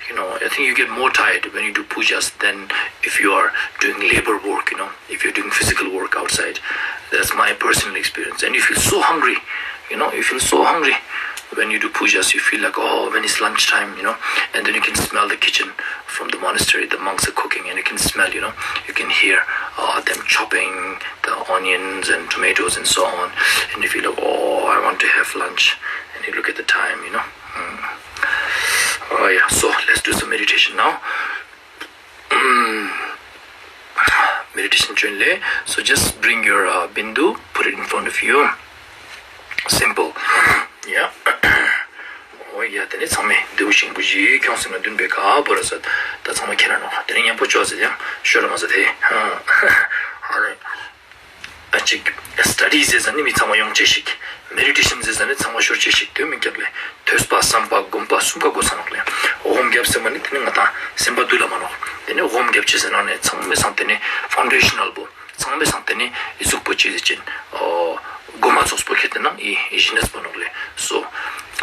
You know, I think you get more tired when you do pujas than if you are doing labor work, you know, if you're doing physical work outside. That's my personal experience. And you feel so hungry, you know, you feel so hungry when you do pujas. You feel like, oh, when it's lunchtime, you know, and then you can smell the kitchen from the monastery, the monks are cooking, and you can smell, you know, you can hear uh, them chopping the onions and tomatoes and so on. And you feel like, oh, I want to have lunch. And you look at the time, you know. Mm. Oh, yeah. So let's do some meditation now. Meditation ཅོན་ལེ། So just bring your uh, bindu, put it in front of you. Simple. Yeah. ཨོ་ཡ་དེ་ནས་ཚང་མས་མདེའུ་ཤིང་བུ་བཞི་ཁྱོངས་ཟིན་ན་བདུན་པའི་ཁ་བོ་ར་ཟེར། ད་ཚང་མ་ཁྱེར་ར་ནོ། དེ་ནས་མཉམ་པོ་ཅོག་ཟེར་ཡང་ཤོར་མ་ཟེར་དེ། ཨ་རེ། ཨ་ཅིག་སི་ཊ་ཌི་ཟེར་ཟ་ནི་མི་ཚང་མ་ཡོང་ཅེས་ཤིག་མེ་ཌི་ཊེ་ཤན་ཟེར་ཟ་ནི་ཚང་མ་ཤོར་ཅེས་ཤིག་དོན་མི་རྒྱབ་ལས། ཐོས་པ་བསམ་པ་སྒོམ་པ་གསུམ་ཀ་དགོས་ས་ནོག་ལས། སྒོམ་རྒྱབ་ཟེར་མ་ནི་དེ་ནི་ང་ཏང་སེམས་པ་འདུལ་ལ་མ་ནོག་དེ་ནི་སྒོམ་རྒྱབ་ཅེས་ཟེར་ན་ནི་ཚང་མའི་སང་དེ་ནི་ཕའུན་ཌེ་ཤ་ནལ་པོ། ཚང་མའི་སང་དེ་ནི་ཨི་ཟུག་པོ་ཅི་ཟེར་ཅན། ཨོ། གོ་མ་ཚོགས་པོ་ཁྱེར་ཏེ་ན་ཨི་ཨི་ཞི་ནས་པོ་ནོག་ལེ། So,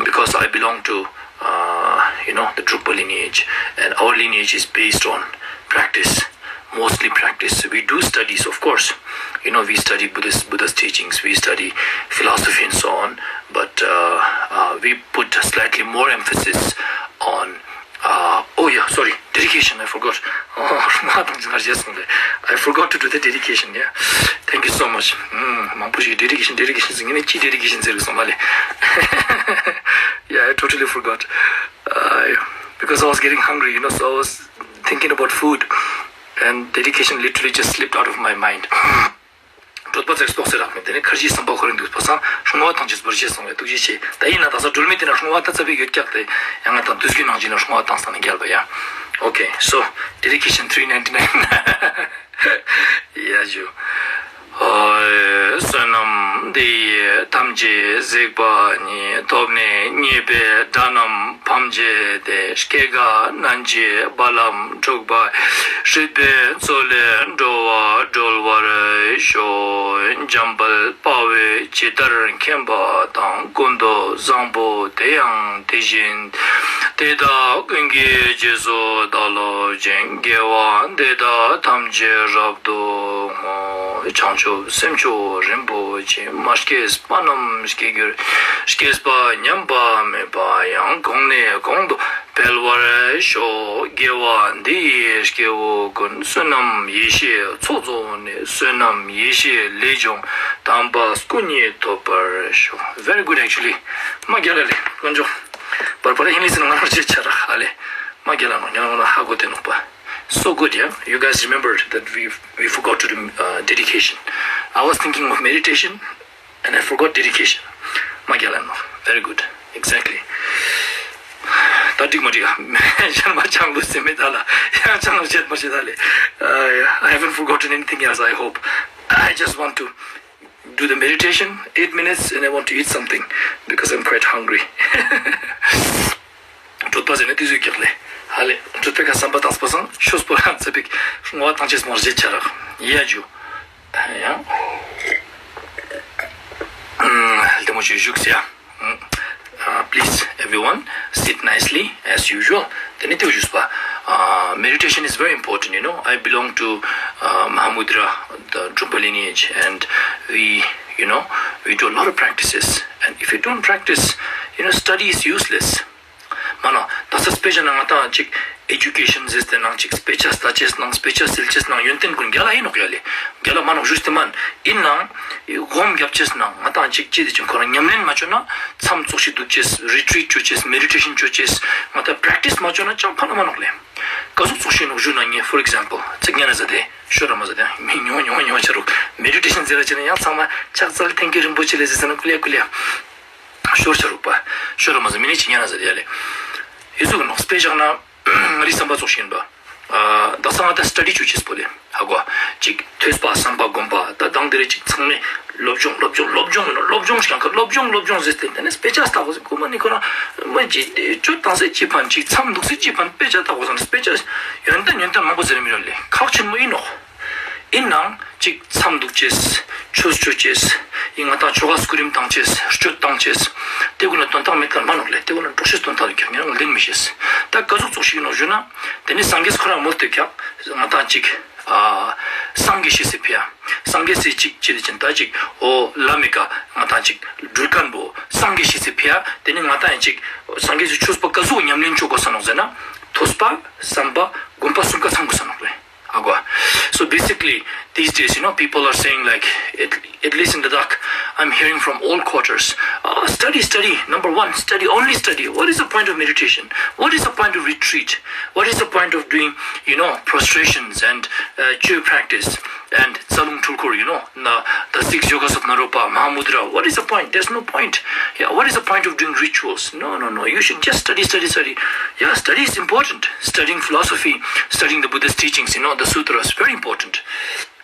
because I belong to, uh, you know, the Drukpa lineage, and our lineage is based on practice, mostly practice. We do studies, of course. You know, we study Buddhist, Buddha's teachings, we study philosophy and so on, but uh, uh, we put slightly more emphasis on uh, oh yeah, sorry, dedication, I forgot. Oh, I forgot to do the dedication, yeah. Thank you so much. ཨུམ། མང་པོ་ཞིག་ཌེ་ཌི་ཀེ་ཤན་ཌེ་ཌི་ཀེ་ཤན་ཟེར་ངས་ནི་ཅི་ཌེ་ཌི་ཀེ་ཤན་ཟེར་གི་སོང་མ་ལེ། Yeah, I totally forgot. Uh, because I was getting hungry, you know, so I was thinking about food, and dedication literally just slipped out of my mind. གྲོད་པ་ཙེག་ཏོག་ཙེ་རག་མེད། དེ་ནས་ཁར་ཇིའི་བསམ་པ་ཁོ་རང་འདུག་པ་སང་སྲུང་བ་ཐང་ཆེན་པོར་བཞེས་སོང་བས་ཐུགས་རྗེ་ཆེ། ད་ཡིན་ན་ད་ས་སྒྲོལ་མའི་དེ་ན་སྲུང་བ་ད་ཙ་པིག་ཡོད་ཀྱག་དེ་ཡང་ང་དང་དུས་རྒྱུན་ནང་བཞིན་ལ་སྲུང་བ་བཏང་སང་ནས་རྒྱལ་བ་ཡ། Okay, so dedication three ninety nine. ཡ་ཇུ། ཧོ། བསོད་ནམས་འདི་ཡིས་ཐམས་ཅད་གཟིགས་པ་ཉིད། ཐོབ་ནས་ཉེས་པའི་དགྲ་རྣམས་ཕམ་བྱས་ཏེ། སྐྱེ་རྒ་ན་འཆིའི་རྦ་རླབས་འཁྲུགས་པ་ཡི། སྲིད་པའི་མཚོ་ལས་འགྲོ་བ་སྒྲོལ་བར་ཤོག། འཇམ་དཔལ་དཔའ་བོས་ཇི་ལྟར་མཁྱེན་པ་དང་། ཀུན་ཏུ་བཟང་པོ་དེ་ཡང་དེ་བཞིན་ཏེ། དེ་དག་ཀུན་གྱི་རྗེས་སུ་བདག་སློབ་ཅིང་། དགེ་བ་འདི་དག་ཐམས་ཅད་རབ་ཏུ་བསྔོ། བྱང་ཆུབ་སེམས་མཆོག་རིན་པོ་ཆེ། མ་སྐྱེས་པ་རྣམས་སྐྱེ་གྱུར་ཅིག་སྐྱེས་པ་ཉམས་པ་མེད་པ་ཡང་། གོང་ནས་གོང་དུ་འཕེལ་བར་ཤོག་དགེ་བ་འདི་ཡི་སྐྱེ་བོ་ཀུན། བསོད་ནམས་ཡེ་ཤེས་ཚོགས་རྫོགས་ནས། བསོད་ནམས་ཡེ་ཤེས་ལས་བྱུང་དམ་པ་སྐུ་གཉིས་ཐོབ་པར་ཤོག Very good, actually. མ་རྒྱལ་ལ་ལས་དཀོན་མཆོག་བར་བར་ཧིན་ལི་སི་ནང་ལ་རྗེས་ཆ་ར་ཧ་ལས། མ་རྒྱལ་ལ་ནང་ཉ་ལ་ཧ་གོ་དེ་ནོག་པ། So good, yeah. You guys remembered that we we forgot to do uh, dedication. I was thinking of meditation, and I forgot dedication. མ་རྒྱལ་ལ་ནོག Very good. Exactly. ད་འགྲིག་མ་འགྲིག་ཨ། གཞན་མ་ཆང་ལུ་སེ་མེད་ད་ལ་ཡང་ཆང་ལུ་བྱེད་མ་བྱེད་ད་ལེ། I haven't forgotten anything else, I hope. I just want to do the meditation, eight minutes, and I want to eat something because I'm quite hungry. གྲོད་པ་ཟེར་ནས་དུས་ཚོད་རྒྱག་ལེ། ཧ་ལེ། གྲོད་པའི་ཁ་བསམ་པ་བཏང་སྤོ་སང་ཆོས་སྤོ་རང་ཚ་པིག་བསྔོ་བ་བཏང་ཆེས་མར་བཞེས་ཆ་རག་ཡ་ཇུ། ཡང་། ལྟད་མོ་ཞིག་བཞུགས་ཟེར་ཡ། Uh, please, everyone, sit nicely as usual. དེ་ནི་དེ་བཞུགས་པ། Uh, meditation is very important, you know. I belong to uh, Mahamudra, the Drupal lineage, and we, you know, we do a lot of practices. And if you don't practice, you know, study is useless. མ་ན་ད་ས་དཔེ་ཆ་ནང་ང་ཏང་ཅིག་ཨེ་ཇུ་ཀེ་ཤན་ཟེར་ཏེ་ནང་ཅིག་དཔེ་ཆ་ལྟ་ཅེས་ནང་དཔེ་ཆ་སིལ་ཅེས་ནང་ཡོན་ཏན་ཀུན་རྒྱ་ལ་ཡིན་ནོག་ཡ་ལེ། རྒྱ་ལ་མ་ནོག་ཞུས་ཏེ་མན། ཡིན་ནང་སྒོམ་རྒྱབ་ཅེས་ནང་ང་ཏང་ཅིག་ཅི་དེ་ཅིག་ཁོ་རང་ཉམས་ལེན་མ་བཅོ་ན་མཚམས་ཙོགས་ཤིག་འདུག་ཅེས་རི་ཊི་རིཊ་བཅོ་ཅེས་མེ་ཌི་ཊེ་ཤན་བཅོ་ཅེས་ང་ཏང་པྲེག་ཊིས་མ་བཅོ་ན་ཅང་ཕན་མ་ནོག་ལེ། ཀ་ཟུག་ཙོགས་ཤིག་ནོག་ཞུ་ན་ངས་ཕོར་ཨེག་ཛམ་པལ་ཚིག་ཉན་ན་ཟ་དེ་ཤོར་ར་མ་ཟ་དེ་མི་ཉོ་ཉོ་ཉོ་ཆ་རུག་མེ་ཌི་ཊེ་ཤན་ཟེར་ར་ཅེ་ན་ཡང་ཚང་མ་ཕྱག་འཚལ་ཐེན་ཀི་རིན་པོ་ཆེ་ལེ་ཟེར་ཟེར་ན་ཀུ་ལེ་ཀུ་ལེ། ཤོར་ཆ་རུག་པ། ཤོར་ར་མ་ཟ་མི་ནི་ཅི་ཉན་ན་ཟ་དེ་ཡ་ལེ། ཡི་ཟུག་ནོག་དཔེ་བཞག་ན། ང་རི་བསམ་པ་ཙོགས་ཤིག་ཡིན་པ། ཨ། ད་སང་ང་ད་སི་ཊ་ཌི་བཅུ་ཆེས་པོ་ལེ། ཧ་གོ། ཅིག་ཐོས་པ་བསམ་པ་སྒོམ་པ་ད་དང་དེ་རེ་ཅིག་ཚང་མས་སློབ་སྦྱོང་སློབ་སྦྱོང་སློབ་སྦྱོང་ཡིན་ནོ་སློབ་སྦྱོང་ཞིག་གང་ག་སློབ་སྦྱོང་སློབ་སྦྱོང་ཟེར་ཏེ་དེ་ནས་དཔེ་ཆ་ལྟ་གོ་ཟེར་ཁོ་མ་ནི་ཁོ་རང་མ་ཅིག་ཅོ་བཏང་ཟེར་ཅི་ཕན་ཅིག་མཚམས་འདུག་ཟེར་ཅི་ཕན་དཔེ་ཆ་ལྟ་གོ་ཟེར་ན་དཔེ་ཆ་ཡོན་ཏན་ཡོན་ཏན་མང་པོ་ཟེར་མི་རོ་ལེ་ཁག་ཆེན་མོ་ཡིན་ནོ། ཡིན་ནང་ཅིག་མཚམས་འདུག་ཅེས། ཆོས་ཆོས་ཅེས། ཡིན་ང་དང་ཆོ་ག་སྐུ་རིམ་བཏང་ཅེས། སྤྱོད་བཏང་ཅེས། དེ་ཀུན་ལ་དོན་དག་མེད་ཀར་མ་ནོག་ལེ། དེ་ཀུན་ལ་འགྲོགས་ཤེས་དོན་དག་ལ་ཁྱོད་ངས་ངོ་ལྡན་མི་ཤེས། ད་ག་ཟུག་ཙོགས་ཤིག་ནོག་ཞུ་ན། དེ་ནི་སངས་རྒྱས་ཁོ་རང་མོལ་ཏེ་ཀྱག་ང་དང་ཅིག་ཨ། སངས་རྒྱས་ཤེས་སི་ཕི་ཡ། སངས་རྒྱས་སི་ཅིག་ཅི་ལི་ཅན་ད་ཅིག་འོ་ལ་མི་ཀ་ང་དང་ཅིག་སྦྲུལ་མཁན་པོ་སངས་རྒྱས་ཤེས་སི་ཕི་ཡ། དེ་ནི་ང་དང་ཅིག་སངས་རྒྱས་སི་ཆོས་པོ་ག་ཟུག་ཉམས་ལེན་བཅོ་དགོས་ས་ནོག་ཟེར་ན། ཐོས་པ། བསམ་པ། སྒོམ་པ་གསུམ་ཀ་ཚང་དགོས་ས་ནོག་ལེ། Agua. So basically, these days, you know, people are saying like, at, at least in the dark, I'm hearing from all quarters, uh, study, study, number one, study, only study. What is the point of meditation? What is the point of retreat? What is the point of doing, you know, prostrations and uh, chew practice and tsalung tulkur, you know, the, the six yogas of Naropa, Mahamudra? What is the point? There's no point. Yeah, what is the point of doing rituals? No, no, no. You should just study, study, study. Yeah, study is important. Studying philosophy, studying the Buddha's teachings, you know, the sutras, very important.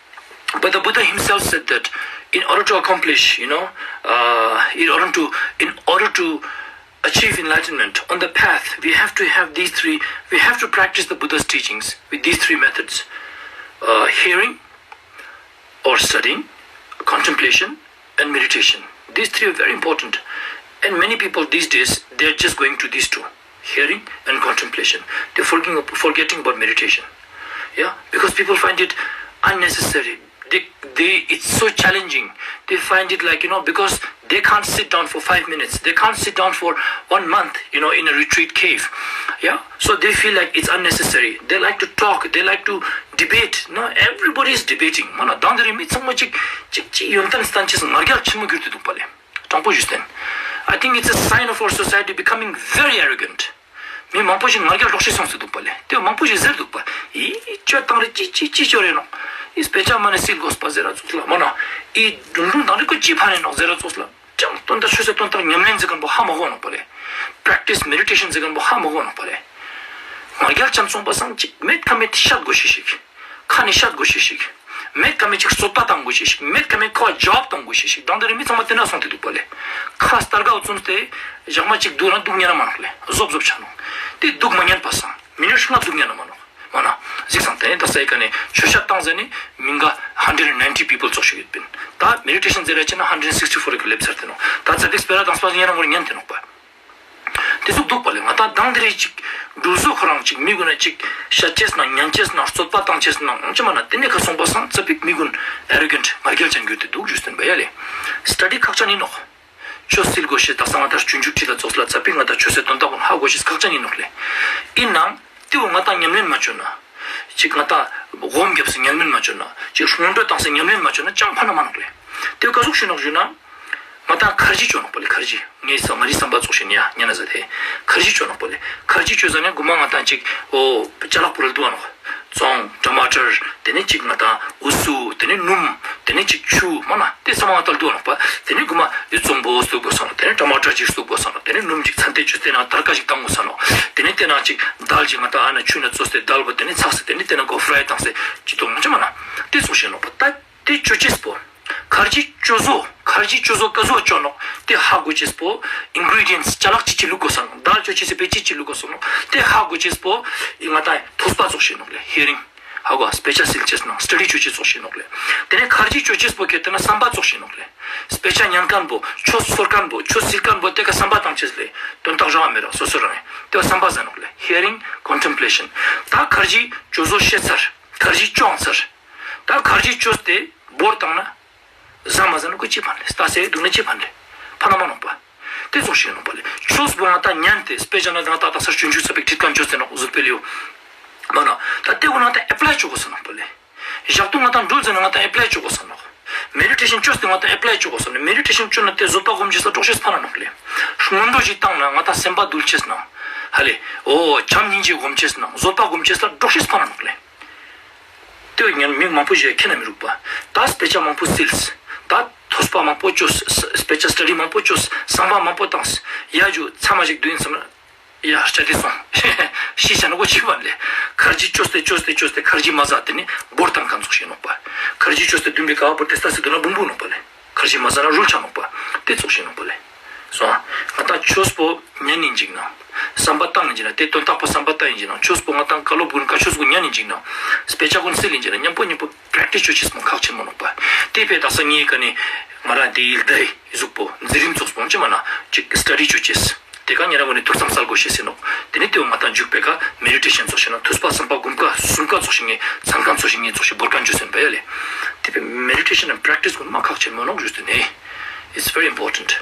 But the Buddha himself said that in order to accomplish, you know, uh, in order to, in order to achieve enlightenment on the path, we have to have these three. We have to practice the Buddha's teachings with these three methods: uh, hearing, or studying, contemplation, and meditation. These three are very important. And many people these days, they're just going to these two, hearing and contemplation. They're forgetting, forgetting about meditation. Yeah, because people find it unnecessary. They, they, it's so challenging. They find it like, you know, because they can't sit down for five minutes. They can't sit down for one month, you know, in a retreat cave. Yeah, so they feel like it's unnecessary. They like to talk. They like to debate. No, everybody is debating. མ་ན་དང་དེ་རིང་མི་ཚང་མ་གཅིག་གཅིག་གཅིག་ཡོན་ཏན་སྟན་ཅེས་ང་རྒྱལ་ཆེན་མོ་གྱུར་ཏེ་འདུག་པ་ལེ། དྲང་པོ་ཞུས་ཏེ། I think it's a sign of our society becoming very arrogant. མི་མང་པོ་ཞིག་ང་རྒྱལ་ལོག་ཤེས་སོང་ཟེར་འདུག་པ་ལེ། དེ་མང་པོ་ཞིག་ཟེར་འདུག་པ། ཡི་སྤྱོད་སྟངས་རེ་ཅི་ཅི་ཅི་ཅོ་རེ་ནོག་ཡི་དཔེ་ཆ་མ་ནས་སིལ་དགོས་པ་ཟེར་ར་ཙོགས་ལ་མ་ན། ཡི་སྒྲུང་སྒྲུང་དང་རེ་ཀོ་ཅི་ཕན་རེ་ནོག་ཟེར་ར་ཙོགས་ལ། ཅང་དོན་དག་ཆོས་ཟེར་དོན་དག་ཉམས་ལེན་ཟེར་མཁན་པོ་ཧ་མ་གོ་ནོག་པ་ལེ། practice meditation ཟེར་མཁན་པོ་ཧ་མ་གོ་ནོག་པ་ལེ། ང་རྒྱལ་ཅན་སོང་པ་སང་ཅིག་མེད་ཁ་མེད་ཤད་དགོས་ཤེས་ཤིག་ཁ་ནས་ཤད་དགོས་ཤེས་ཤིག་མེད་ཁ་མེད་ཅིག་རྩོད་པ་བཏང་དགོས་ཤེས་ཤིག་མེད་ཁ་མེད་ཁོ་ལ་ཇོབ་གཏོང་དགོས་ཤེས་ཤིག་དང་དེ་རིང་མི་ཚང་མ་དེ་འདྲ་སོང་སྟེ་འདུག་པ་ལེ། ཁ་སྟར་ག་བཙུམས་ཏེ་ཞག་མ་གཅིག་སྡུག་རང་སྡུག་ཉན་ན་མ་ནོག་ལེ། བཟོབ་བཟོབ་ཆ་ནོག་དེ་སྡུག་མ་ཉན་པ་སང་མི་ནི་ཊི་ལྔ་སྡུག་ཉན་ན་མ་ནོག་མ་ན། གཟིགས་སང་དེ་ནས་ད་སའི་ཀ་ནས་ཆོས་ཤད་བཏང་ཟེར་ནས་མི་འགའ་hundred and ninety people ཙོགས་ཤིག་ཡོད་པིན། ད་མེ་ཌི་ཊེ་ཤན་ཟེར་ར་ཅེ་ན་hundred sixty four གི་ལེབ་ཚར་ཏེ་ནོག་ད་ཚ་བིག་སྤེ་ར་དང་སྤ་ཉན་རང་ངོར་ཉན་ཏེ་ནོག་པ། དེ་ཟུག་འདུག་པ་ལས། ང་ད་དང་དེ་རེད་ཅིག་འགྲུལ་བཟོ་ཁོ་རང་ཅིག་མི་ཀུན་ན་ཅིག་བཤད་ཅེས་ན་ཉན་ཅེས་ན་རྩོད་པ་བཏང་ཅེས་ན་ཅི་མ་ན་དེ་ནས་ཁ་སོང་པ་སང་ཙ་པིག་མི་ཀུན་arrogant ང་རྒྱལ་ཅན་གྱུར་ཏེ་འདུག་ཞུས་ཟིན་པ་ཡ་ལས། སི་ཊ་ཌི་ཁག་ཅན་ཡིན་ནོག་ཆོས་སིལ་དགོས་ཤེས་ད་སང་ང་ད་སྤྱོད་འཇུག་ཁྲིད་ལ་ཙོགས་ལ་ཙ་པིག་ང་ད་ཆོས་སའི་དོན་དག་ཀུན་ཧ་གོ་ཤེས་ཁག་ཅན་ཡིན་ནོག་ལས། ཡིན་ནའང་དེ་བོ་ང་ད་ཉམས་ལེན་མ་བཅོས་ན། ཅིག་ང་ད་སྒོམ་རྒྱབ་སེ་ཉམས་ལེན་མ་བཅོས་ན། ཅིག་སྔོན་འགྲོ་བཏང་སེ་ཉམས་ལེན་མ་བཅོས་ན་ཅང་ཕན་མ་ནོག་ལས། དེ་བོ་ག་ཟུག་ཞུ་ནོག་ཞུ་ན། ང་ད་ཁར་ཇི་བཅོས་ནོག་པ་ལས། ཁར་ཇི་ངའི་ས་ང་རི་བསམ་པ་ཙོགས་ཤིག་ནི་ཡ་ཉན་ན་ཟ་དེ། ཁར་ཇི་བཅོས་ནོག་པ་ལས། ཁར་ཇི་བཅོས་ཟ་ནས་དགུ་མ་ང་ད་ཅིག་འོ་ཅ་ལག་པོ་རལ་དུ་བ་ནོག་ཙོང་། ཊ་མ་ཊར། དེ་ནས་ཅིག་ང་ད་འུ་སུ། དེ་ནས་སྣུམ། དེ་ནས་ཅིག་ཆུ་མ་ན་དེ་ཚང་མ་ང་ད་ལ་དུ་བ་ནོག་པ། དེ་ནས་དགུ་མ་ཡུ་ཙོང་པོ་བཙུགས་དགོས་ས་ནོག་དེ་ནས་ཊ་མ་ཊར་ཅིག་བཙུགས་དགོས་ས་ནོག་དེ་ནས་སྣུམ་ཅིག་ཚན་ཏེ་ཅུ་དེ་ན་དར་ཀ་ཅིག་བཏང་དགོས་ས་ནོག་དེ་ནས་དེ་ན་ཅིག་དལ་ཅིག་ང་ད་ཨ་ན་ཆུ་ན་བཙོས་ཏེ་དལ་བོ་དེ་ནས་ཚགས་སེ་དེ་ནས་དེ་ན་ཁོ་ཕ་རའི་བཏང་སེ་ཅི་ཏོང་ཅི་མ་ན་དེ་ཚོགས་ཤེས་ནོག་པ། ད་དེ་བཅོས་ཅེས་པོ། ཁར་ཇི་བཅོས་བཟོ། ཁར་ཇི་བཅོས་བཟོ་ག་ཟུག་བཅོས་ནོག་དེ་ཧ་གོ་ཅེས་པོ། ཨིན་གྷི་རི་ཌི་ཡན་སི་ཅ་ལག་ཅི་ཅི་བླུག་དགོས་ས་ནོག་དལ་བཅོས་ཅེས་སི་པེ་ཅི་ཅི་བླུག་དགོས་ས་ནོག་དེ་ཧ་གོ་ཅེས་པོ། ང་ད་ཐོས་པ་ཙོགས་ཤེས་ནོག་ལས། ཧི་ཡ་རིང་། ཧ་གོ་ཨ། དཔེ་ཆ་སིལ་ཅེས་ནང་སི་ཊ་ཌི་བཅོས་ཅེས་ཙོགས་ཤེས་ནོག་ལས། དེ་ནས་ཁར་ཇི་བཅོས་ཅེས་པོ་ཁེ་དེ་ན་བསམ་པ་ཙོགས་ཤེས་ནོག་ལས། དཔེ་ཆ་ཉན་མཁན་པོ་ཆོས་ཚོར་མཁན་པོ་ཆོས་སིལ་མཁན་པོ་དེ་ཀ་བསམ་པ་བཏང་ཅེས་ལས་དོན་དག་རང་མེད་ར་སོ་སོ་རང་ཡིན་དེ་བ་བསམ་པ་ཟེར་ནོག་ལས། ཧི་ཡ་རིང་། ཀོན་ཊེམ་པི་ལེ་ཤན། ད་ཁར་ཇི་བཅོས་བཟོ་ཤེས་ཚར། ཁར་ཇི་བཅོས་ཚར། ད་ཁར་ཇི་བཅོས་ཏེ་བོར་བཏང་ན། ཟ་མ་ཟ་ན་ཁོ་ཅི་ཕན་ལས། ལྟ་སེ་འདུག་ན་ཅི་ཕན་ལས། ཕན་ན་མ་ནོག་པ། དེ་ཙོགས་ཤེས་ནོག་པ་ལས། ཆོས་པོ་ང་ད་ཉན་ཏེ་དཔེ་ཆ་ན་ང་ད་ད་སར་སྤྱོད་འཇུག་ཚ་པིག་ཁྲིད་མཁན་བཅོས་ཟེར་ནོག་གཟུགས་པོའི་ལེའུ། མ་ན། ད་དེ་བོ་ང་ད་ཨེ་པ་ལའི་བཅོ་དགོས་ཟེར་ནོག་པ་ལས། ཞག་ཏུ་ང་ད་འགྲུལ་ཟེར་ན་ང་ད་ཨེ་པ་ལའི་བཅོ་དགོས་ཟེར་ནོག་མེ་ཌི་ཊེ་ཤན་བཅོས་ཏེ་ང་ད་ཨེ་པ་ལའི་བཅོ་དགོས་ཟེར་ནོག་མེ་ཌི་ཊེ་ཤན་བཅོས་ན་དེ་བཟོད་པ་སྒོམ་ཅེས་ལ་འགྲོགས་ཤེས་ཕན་ན་ནོག་ལས། སྔོན་འགྲོ་ཞིག་བཏང་ན་ང་ད་སེམས་པ་འདུལ་ཅེས་ན། ཧ་ལས། འོ་བྱམས་སྙིང་རྗེ་སྒོམ་ཅེས་ན་བཟོད་པ་སྒོམ་ཅེས་ལ་འགྲོགས་ཤེས་ཕན་ན་ནོག་ལས། དེ་ཉན་མི་མང་པོ་ཞིག་ཁྱེད་ན་མི་རུག་པ། ད་དཔེ་ཆ་མང་པོ་སིལ། ད་ཐོས་པ་མང་པོ་བཅོས། དཔེ་ཆ་སི་ཊ་ཌི་མང་པོ་བཅོས། བསམ་པ་མང་པོ་བཏང་། ཡ་ཇུ་ཚ་མ་ཞིག་དུ་ཡིན་བསམ་ན། ཡ་ཤ་དེ་སོང་། ཤི་ཆ་ན་གོ་ཆི་བ་ལས། ཁར་ཇི་བཅོས་ཏེ་བཅོས་ཏེ་བཅོས་ཏེ་ཁར་ཇི་མ་ཟ་དེ་ནི་བོར་བཏང་གང་ཚོགས་ཤེས་ནོག་པ། ཁར་ཇི་བཅོས་ཏེ་བདུན་པའི་ཀ་བ་བོར་ཏེ་ལྟ་སི་དུ་ན་བུང་བུ་ནོག་པ་ལས། ཁར་ཇི་མ་ཟ་ན་རུལ་ཆ་ནོག་པ། དེ་ཚོགས་ཤེས་ནོག་པ་ལས། སོང་ཨ། ང་ད་ཆོས་པོ་ཉན་ནི་འཇིག་ན། བསམ་པ་བཏང་ནི་འཇིག་ན་དེ་དོན་དག་པོ་བསམ་པ་བཏང་ཡིན་འཇིག་ན་ཆོས་པོ་ང་ད་བཀའ་སློབ་ཀུན་བཀའ་ཆོས་ཀུན་ཉན་ནི་འཇིག་ན། དཔེ་ཆ་ཀུན་སིལ་ཡིན་འཇིག་ན་མཉམ་པོ་མཉམ་པོ་པྲེག་ཊི་སི་བཅོ་ཅེས་མོ་ཁག་ཆེན་མོ་ནོག་པ། དེ་བས་དག་ས་ངའི་ཀ་ནི་ང་རང་དེ་ཡིལ་ད་ཡི་གཟུགས་པོ་འཛིན་རིམ་ཚོགས་སྤོང་ཅི་མ་ན་ཅིག་སི་ཊ་ཌི་བཅོ་ཅེས། དེ་ག་ཉེ་རང་ངོ་ནས་ཐུགས་བསམ་སལ་དགོས་ཤེས་ཟེར་ནོག་དེ་ནི་དེའོ་ང་ད་འཇུག་པའི་ཀ་མེ་ཌི་ཊེ་ཤན་ཚོགས་ཤེས་ན་ཐོས་པ་བསམ་པ་སྒོམ་ཀ་གསུམ་ཀ་ཚོགས་ཤེས་ངེས་ཚང་ཀ་ཚོགས་ཤེས་ངེས་ཚོགས་ཤེས་བོར་ཀ་འཇུ་ཟེར་བ་ཡ་ལས། དེ་བས་མེ་ཌི་ཊེ་ཤན་ན་པྲེག་ཊི་སི་ཀུན་མ་ཁག་ཆེན་མོ་ནོག་ཞུས་ཏེ་ནས། It's very important.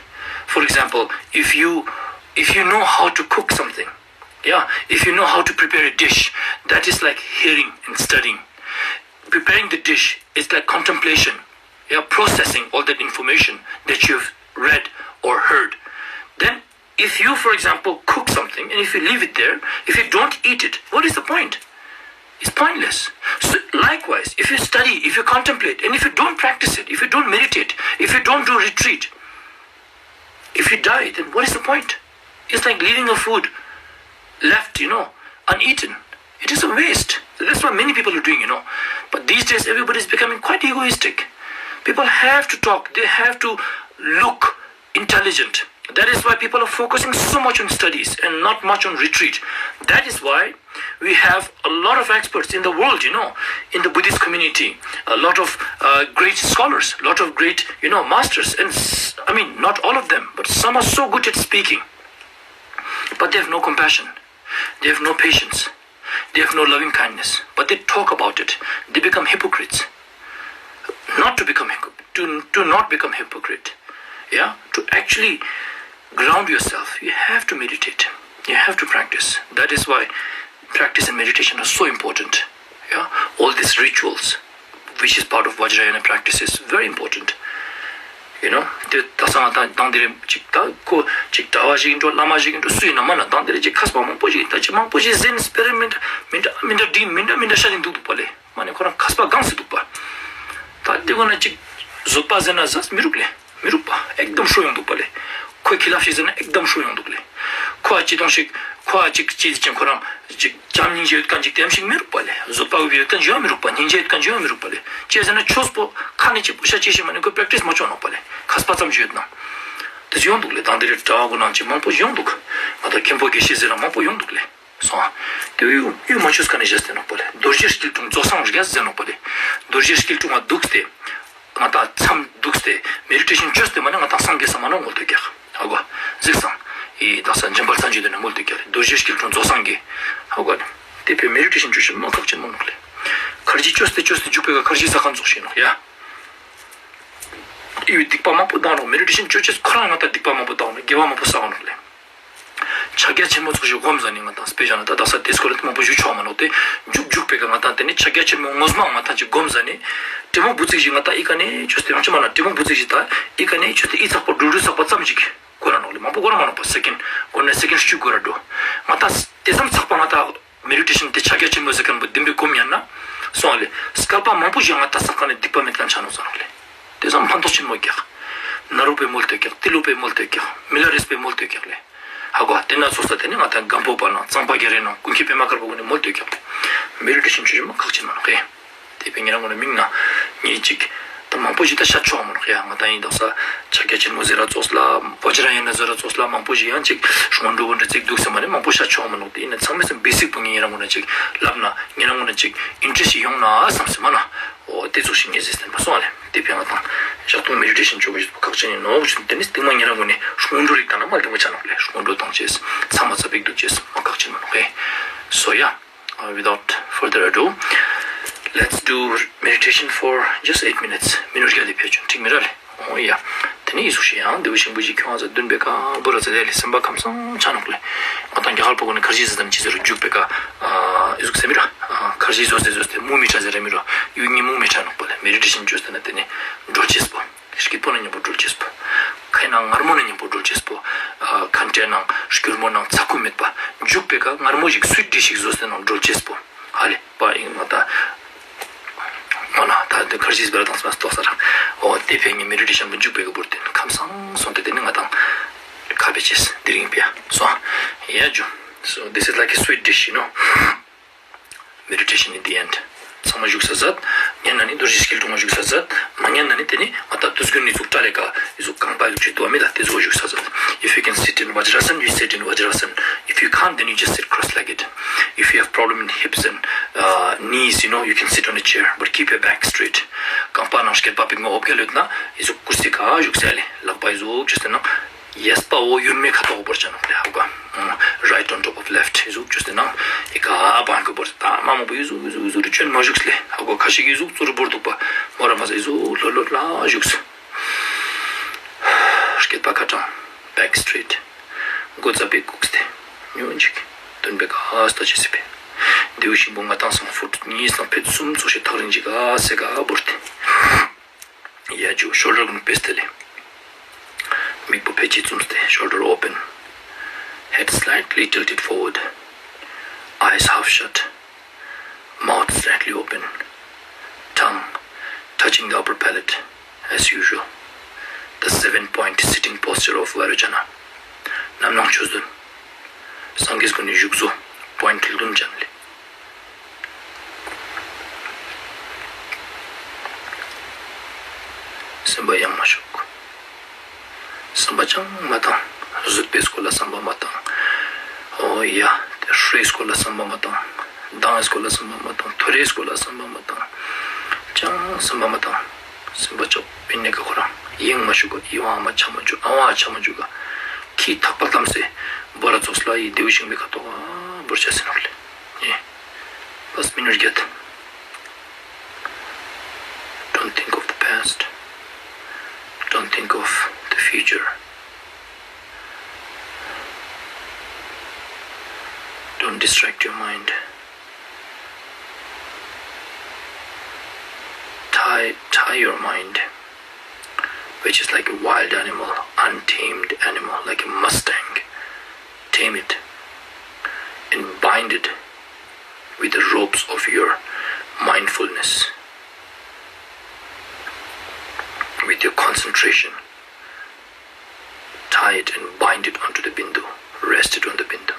For example, if you if you know how to cook something, yeah, if you know how to prepare a dish, that is like hearing and studying. Preparing the dish is like contemplation, yeah, processing all that information that you've read or heard. Then, if you, for example, cook something and if you leave it there, if you don't eat it, what is the point? It's pointless. So, likewise, if you study, if you contemplate, and if you don't practice it, if you don't meditate, if you don't do retreat, if you die, then what is the point? It's like leaving a food left, you know, uneaten. It is a waste. That's what many people are doing, you know. But these days, everybody is becoming quite egoistic. People have to talk, they have to look intelligent. That is why people are focusing so much on studies and not much on retreat. That is why we have a lot of experts in the world, you know, in the Buddhist community, a lot of uh, great scholars, a lot of great, you know, masters. And s- I mean, not all of them, but some are so good at speaking. But they have no compassion, they have no patience, they have no loving kindness. But they talk about it, they become hypocrites. Not to become hypocrite, to, to not become hypocrite. Yeah, to actually ground yourself, you have to meditate. You have to practice. That is why practice and meditation are so important. Yeah, all these rituals, which is part of Vajrayana practice, is very important. You know, དེ་ད་སང་ད་དང་དེ་རེ་ཅིག་ད་ཁོ་ཅིག་གྲྭ་བ་ཞིག་ཡིན་འགྲོ་བླ་མ་ཞིག་ཡིན་འགྲོ་སུ་ཡིན་ན་མ་ན་དང་དེ་རེ་ཅིག་མཁས་པ་མང་པོ་ཞིག་ཡིན་ད་ཅིག་མང་པོ་ཞིག་ཟན་སྤེ་ར་མི་འདྲ་མི་འདྲ་མི་འདྲ་འདྲིན་མི་འདྲ་མི་འདྲ་ཤ་ཡིན་འདུག་འདུག་པ་ལས། མ་ནི་ཁོ་རང་མཁས་པ་གང་སྲིད་འདུག་པ། ད་དེ་གོ་ན་ཅིག་བཟོད་པ་ཟེར་ན་ཟ་མི་རུག་ལེ། མི་རུག་པ། ཨེག་དམ་ཧྲོ་ཡོང་འདུག་པ་ལེ། ཁོས་ཁི་ལབ་ཞིག་ཟེར་ན་ཨེག་དམ་ཧྲོ་ཡོང་འདུག་ལེ། ཁོ་ཨ་ཅི་དོང་ཞིག་ཁོ་ཨ་ཅིག་ཅི་ཅིག་ཁོ་རང་ཅིག་བྱམས་སྙིང་རྗེ་ཡོད་མཁན་ཅིག་དེམ་ཞིག་མི་རུག་པ་ལེ། བཟོད་པ་ཡོད་མཁན་ཅིག་ཡང་མི་རུག་པ། སྙིང་རྗེ་ཡོད་མཁན་ཅིག་ཡང་མི་རུག་པ་ལེ། ཅི་ཟེར་ན་ཆོས་པོ་ཁ་ནས་ཅིག་པོ་ཤ་ཅི་ཞིག་མ་ནི་ཁོས་པྲེག་ཊི་སི་མ་བྱོས་ནོག་པ་ལེ། མཁས་པ་ཙམ་ཞིག་ཡོད་ན། དེ་ཡོང་འདུག་ལེ། དང་དེ་རེ་གྲྭ་བ་གོ་ནང་ཅིག་མང་པོ་ཡོང་འདུག་ང་ད་མཁན་པོ་དགེ་བཤེས་ཟེར་ན་མང་པོ་ཡོང་འདུག་ལེ། སོང་། དེ་གཡུ་གཡུ་མ་ཆུས་ཀ་ནས་བཞེས་ཏེ་ནོག་པ་ལེ། རྡོ་རྗེ་སྐྱིལ་ཀྲུང་རྫོགས་སངས་རྒྱས་ཟེར་ནོག་པ་ལེ། རྡོ་རྗེ་སྐྱིལ་ཀྲུང་ང་འདུག་སྟེ། ང་ད་མཚམས་འདུག་སྟེ་མེ་ཌི་ཊེ་ཤན་བཅོས་ཏེ་མ་ནི་ང་ད་སངས་རྒྱས་ས་མ་ནོག་ངོ་དོ་རྒྱག་ཧ་གོ། གཟིགས་སང་། ཨི་ད་ས་འཇམ་དཔལ་སངས་རྒྱས་དེ་ནས་ རྡོ་རྗེ་སྐྱིལ་ཀྲུང་རྫོགས་སངས་རྒྱས། ཧ་གོ་ནི། དེ་བས་མེ་ཌི་ཊེ་ཤན་བྱོས་ཤིག་མ་ཁག་ཆེན་མོ་ནོག་ལེ། ཁར་ཇི་བཅོས་ཏེ་བཅོས་ཏེ་འཇུག་པའི་ཁར་ཇི་ཟ་ཁན་ཙོགས་ཤིག་ནོག་ཡ། ཨི་བའི་སྡིག་པ་མང་པོ་དག་ནོག་མེ་ཌི་ཊེ་ཤན་བཅོ་ཅེས་ཁོ་རང་ང་ཏང་སྡིག་པ་མང་པོ་དག་ནོག་དགེ་བ་མང་པོ་བསགས་ནོག་ལེ། ཕྱག་རྒྱ་ཆེན་མོ་ཙོགས་ཤིག་སྒོམ་ཟ་ནི་ང་ཏང་སྤེ་ཞ་ན་ད་དག་ས་དེ་སྐོར་ལ་མང་པོ་ཞུ་ཆོག་མ་ནོག་དེ་འཇུག་འཇུག་པའི་ཁར་ང་ཏང་དེ་ནི་ཕྱག་རྒྱ་ཆེན་མོ་ངོ་མ་ང་ཏང་ཅིག་སྒོམ་ཟ་ནི། དྲེད་མོ་འབུ་ཙིག་ཞིག་ང་ཏང་ཨི་ཀ་ནེ་བཅོས་ཏེ་ཡང་ཅི་མ་ན་དྲེད་མོ་འབུ་ཙིག་ཞིག་ད་ཨི་ཀ་ནེ་བཅོས་ཏེ་ཨི་ཚག་པ་འགྲུལ་འགྲུལ་ཚག་པ་ཙམ་ཞིག་འགོར་ར་ནོག་ལེ། མང་པོ་འགོར་ར་མ་ནོག་པ། སེ་ཀེན་འགོར་ན་སེ་ཀེན་བཅུ་འགོར་ར་འགྲོ། ང་ཏང་དེ་ཙམ་ཚག་པ་ང་ཏང་མེ་ཌི་ཊེ་ཤན་དེ་ཕྱག་རྒྱ་ཆེན་མོ་ཟེར་ཁན་པོ་བདེན་པའི་སྒོམ་ཡང་ན། སོང་ལེ། སྐལ་པ་མང་པོ་ཞིག་ང་ཏང་བསགས་ཁན་ནི་སྡིག་པ་མེད་ཁན་ཆ་ནོག་ཟེར་ནོག་ལེ། དེ་ཙམ་ཕན་ཐོགས་ཆེན་མོ་རྒྱག་ན་རོ་པའི་མོལ་ཏོ་རྒྱག་ཏི་ལོ་པའི་མོལ་ཏོ་རྒྱག་མི་ལ་རེས་པའི་མོལ་ཏོ་རྒྱག་ལེ། ཧ་གོ་དེ་ན་ཚོགས་ས་དེ་ནི་ང་ཏང་སྒམ་པོ་པ་ནང་གཙང་པ་རྒྱ་རེ་ནང་ཀུན་མཁྱེན་པད་མ་དཀར་པོ་གུན་ནི་མོལ་ཏོ་རྒྱག་ལེ། མེ་ཌི་ཊེ་ཤན་བྱོས་ཤིག་མ་ཁག་ཆེན་མོ་ནོག་ལེ། དེ་བས་ཉེ་རང་ངོ་ན་མིང་ན་ངེད་ཅིག་ད་མང་པོ་ཞིག་ད་ཤ་ཆོག་མ་ནོག་ཡ། ང་ཏང་ཡིན་དག་ས་ཕྱག་རྒྱ་ཆེན་མོ་ཟེར་ར་ཙོགས་ལ་བོ་ཇི་ར་ཡན་ན་ཟེར་ར་ཙོགས་ལ་མང་པོ་ཞིག་ཡང་ཅིག་སྔོན་འགྲོ་བོ་འདྲ་ཅིག་འདུག་ཟེར་མ་ནི་མང་པོ་ཤ་ཆོག་མ་ནོག་དེ་ཡིན་ན་ཚང་མའི་སེམས་བེ་སིག་པོ་ངེད་ཉེ་རང་ངོ་ན་ཅིག་ལབ་ན་ཉེ་རང་ངོ་ན་ཅིག་ཨིན་ཊེ་རེ་སི་ཡོང་ན་བསམ་སེ་མ་ན། འོ་དེ་ཙོགས་ཤིག་ངེད་ཟེར་བསྟན་པ་སོང་ལེ། དེ་བས་ང་ཏང་ཞག་དུང་མེ་ཌི་ཊེ་ཤན་བྱོས་ཤིག་ཁག་ཆེན་ཡིན་ནོག་ཞུ་དེ་ནི་སྟིང་མ་ཉེ་རང་ངོ་ན་སྔོན་འགྲོ་རིག་ད་ན་མ་དེ་མོ་ཆ་ནོག་ལེ། སྔོན་འགྲོ་བཏང་ཅེས་ཚང་མ་ཚ་པིག་འདུག་ཅེས་མ་ཁག་ཆེན་མོ་ནོག་ལེ། སོ་ཡ། Uh, without further ado, let's do meditation for just eight minutes. མི་ནུར་རྒྱ་ལི་ཕེ་ཆུན་ཁྲིག་མི་ར་ལེ། འོ་ཡ། དེ་ནི་ཡི་སུ་ཤི་ཡང་དེ་བུ་ཤིང་བུ་ཞིག་ཁྱོང་ཚ་བདུན་པའི་ཀ་བུ་ར་ཚ་དེ་ལེ་སེམས་པ་ཁམས་སང་ཆ་ནོག་ལེ། ང་ཏང་རྒྱ་གར་པ་གོ་ནི་ཁར་ཇི་ཟེར་ཙམ་ཅི་ཟེར་རུ་འཇུག་པའི་ཀ་ཨ་ཡི་སུ་སེ་མི་ར་ཨ་ཁར་ཇི་ཟོ་སེ་ཟོ་སེ་མུ་མི་ཁྲ་ཟེར་ར་མི་ར་ཡུ་ཉི་མུ་མི་ཁྲ་ནོག་པ་ལེ། མེ་ཌི་ཊེ་ཤན་བཅོས་ཏེ་ན་དེ་ནི་འགྲོ་ཅེས་པོ། སྐྱིད་པོ་ན་མཉམ་པོ་འགྲུལ་ཅེས་པོ། ཁའི་ནང་མངར་མོ་ན་མཉམ་པོ་འགྲུལ་ཅེས་པོ། ཁ་འབྲས་ནང་སྐྱུར་མོ་ནང་ཚ་ཁུ་མེད་པ། འཇུག་པའི་ཀ་མངར་མོ་ཞིག་སུའིཊ་ཌི་ཤི་ཞིག་བཟོ་སྟེ་ནང་འགྲུལ་ཅེས་པོ། ཧ་ལེ་པ་ཡིན་ང་ད། མོ་ན་ད་དེ་ཁར་ཇིས་བེ་ར་དང་སྨ་ཏོག་ས་ར། འོ་དེ་ཕན་ངེ་མེ་ཌི་ཊེ་ཤན་པོ་འཇུག་པའི་ཀ་བོར་ཏེ་ཁམས་སང་སོང་སྟེ་དེ་ནི་ང་དང་། ཁ་བེ་ཅེས་དེ་རིང་པས་སོང་། ཡ་ཇུ། So this is like a sweet dish, you know. Meditation in the end. ཚང་མ་བཞུགས་ས་ཟད། ཉན་ན་ནི་རྡོ་རྗེ་སྐྱིལ་ཀྲུང་མ་བཞུགས་ས་ཟད། མ་ཉན་ན་ནི་དེ་ནི་ང་ད་དུས་རྒྱུན་ནི་ཚུགས་ཀྲ་རེ་ཀ། ཨི་ཚུགས་རྐང་པ་ཡུག་ཅི་དུ་བ་མི་ད་དེ་ཚུགས་བཞུགས་ས་ཟད། If you can sit in Vajrasana, you sit in Vajrasana. If you can't, then you just sit cross-legged. If you have problem in hips and uh, knees, you know, you can sit on a chair, but keep your back straight. རྐང་པ་ནང་སྐེད་པ་པིག་མ་འོབ་ག་ལོད་ན་ཨི་ཚུགས་ཀུར་སི་ཀ་བཞུགས་ས་ལེ། ལག་པ་ཨི་ཚུགས་ཅི་སྟེ་ན། གཡས་པ་འོ་ཡུར་མེ་ཁ་ཐོག་བོར་ཆ་ནོག་ལེ་ཧ་གོ། Right on top of left. ཨི་ཟུག་ཅོས་ཏེ་ནང་ཨི་ཀ་བང་གི་བོར་ད་མ་མོ་བོ་ཨི་ཟུག་ཨི་ཟུག་ཨི་ཟུག་རི་ཅོན་མ་བཞུགས་ལེ་ཧ་གོ། ཁ་ཤིག་ཨི་ཟུག་ཙུ་རུ་བོར་འདུག་པ། མོ་ར་མ་ཟ་ཨི་ཟུག་ལྷོད་ལྷོད་ལ་བཞུགས། སྐེད་པ་ཁ་དྲང་། Back straight. མགོ་རྩ་བའི་བཀུག་སྟེ། ཉོན་ཅིག་སྟོན་པའི་ཁ་ལྟ་ཅི་སྲིད་པས། མདེའུ་ཤིང་བུ་ང་དང་སང་ཕུ་གཉིས་སང་ཕེད་གསུམ་ཚོགས་ཤིག་ཐག་རིང་ཅིག་ག་སེ་ག་བོར་ཏེ། ཡ་ཇུ། ཤོལ་ཌར་གུན་པེ་སྟེ་ལེ། མིག་པོ་ཕལ་ཆེར་བཙུམས་ཏེ། Shoulder open. Head slightly tilted forward. Eyes half shut. Mouth slightly open. Tongue touching the upper palate as usual. The seven point sitting posture of Vairocana. རྣམ་སྣང་ཆོས་བདུན། སངས་རྒྱས་ཀུན་ནི་བཞུགས་སོ། པོ་ཡིན་ཊི་བདུན་ཅན་ལེ། སེམས་པ་ཡང་མ་ཞུགས། བསམ་པ་ཅང་མ་བཏང་། བཟོད་པའི་སྐོར་ལ་བསམ་པ་མ་བཏང་། འོ་ཡ། དེ་ཧྲིལ་སྐོར་ལ་བསམ་པ་མ་བཏང་། མདང་སྐོར་ལ་བསམ་པ་མ་བཏང་། ཐོ་རེ་སྐོར་ལ་བསམ་པ་མ་བཏང་། ཅང་བསམ་པ་མ་བཏང་། སེམས་པ་ཅོག་པིན་ནེ་ག་ཁོ་རང་ཡེང་མ་ཞུགས་ག་ཡི་བང་མ་ཆ་མ་ཅུག་ཨ་བང་ཆ་མ་ཅུག་ག་ཁྱི་ཐག་པ་བསྡམས་སེ་བོ་ར་ཙོགས་ལ་ཡི་མདེའུ་ཤིང་མི་ཁ་ཐོག་ག་བོར་ཆ་སེ་ནོག་ལེ། ཡེ། བས་མི་ནུར་རྒྱད། Don't think of the past. Don't think of the future. Don't distract your mind. Tie, tie your mind, which is like a wild animal, untamed animal, like a mustang. Tame it and bind it with the ropes of your mindfulness, with your concentration. Tie it and bind it onto the bindu. Rest it on the bindu.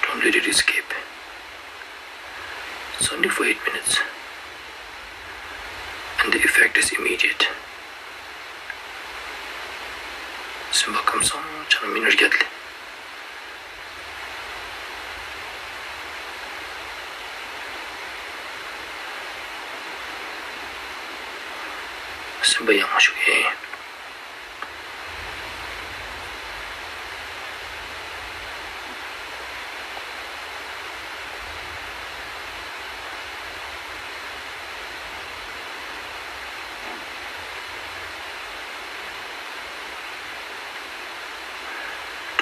Don't let it escape. It's only for eight minutes. And the effect is immediate. སེམས་པ་ཁམས་སང་ཆ་ན་མི་ནུར་རྒྱད་ལེ། སེམས་པ་ཡང་མ་ཞུགས་ཡིན།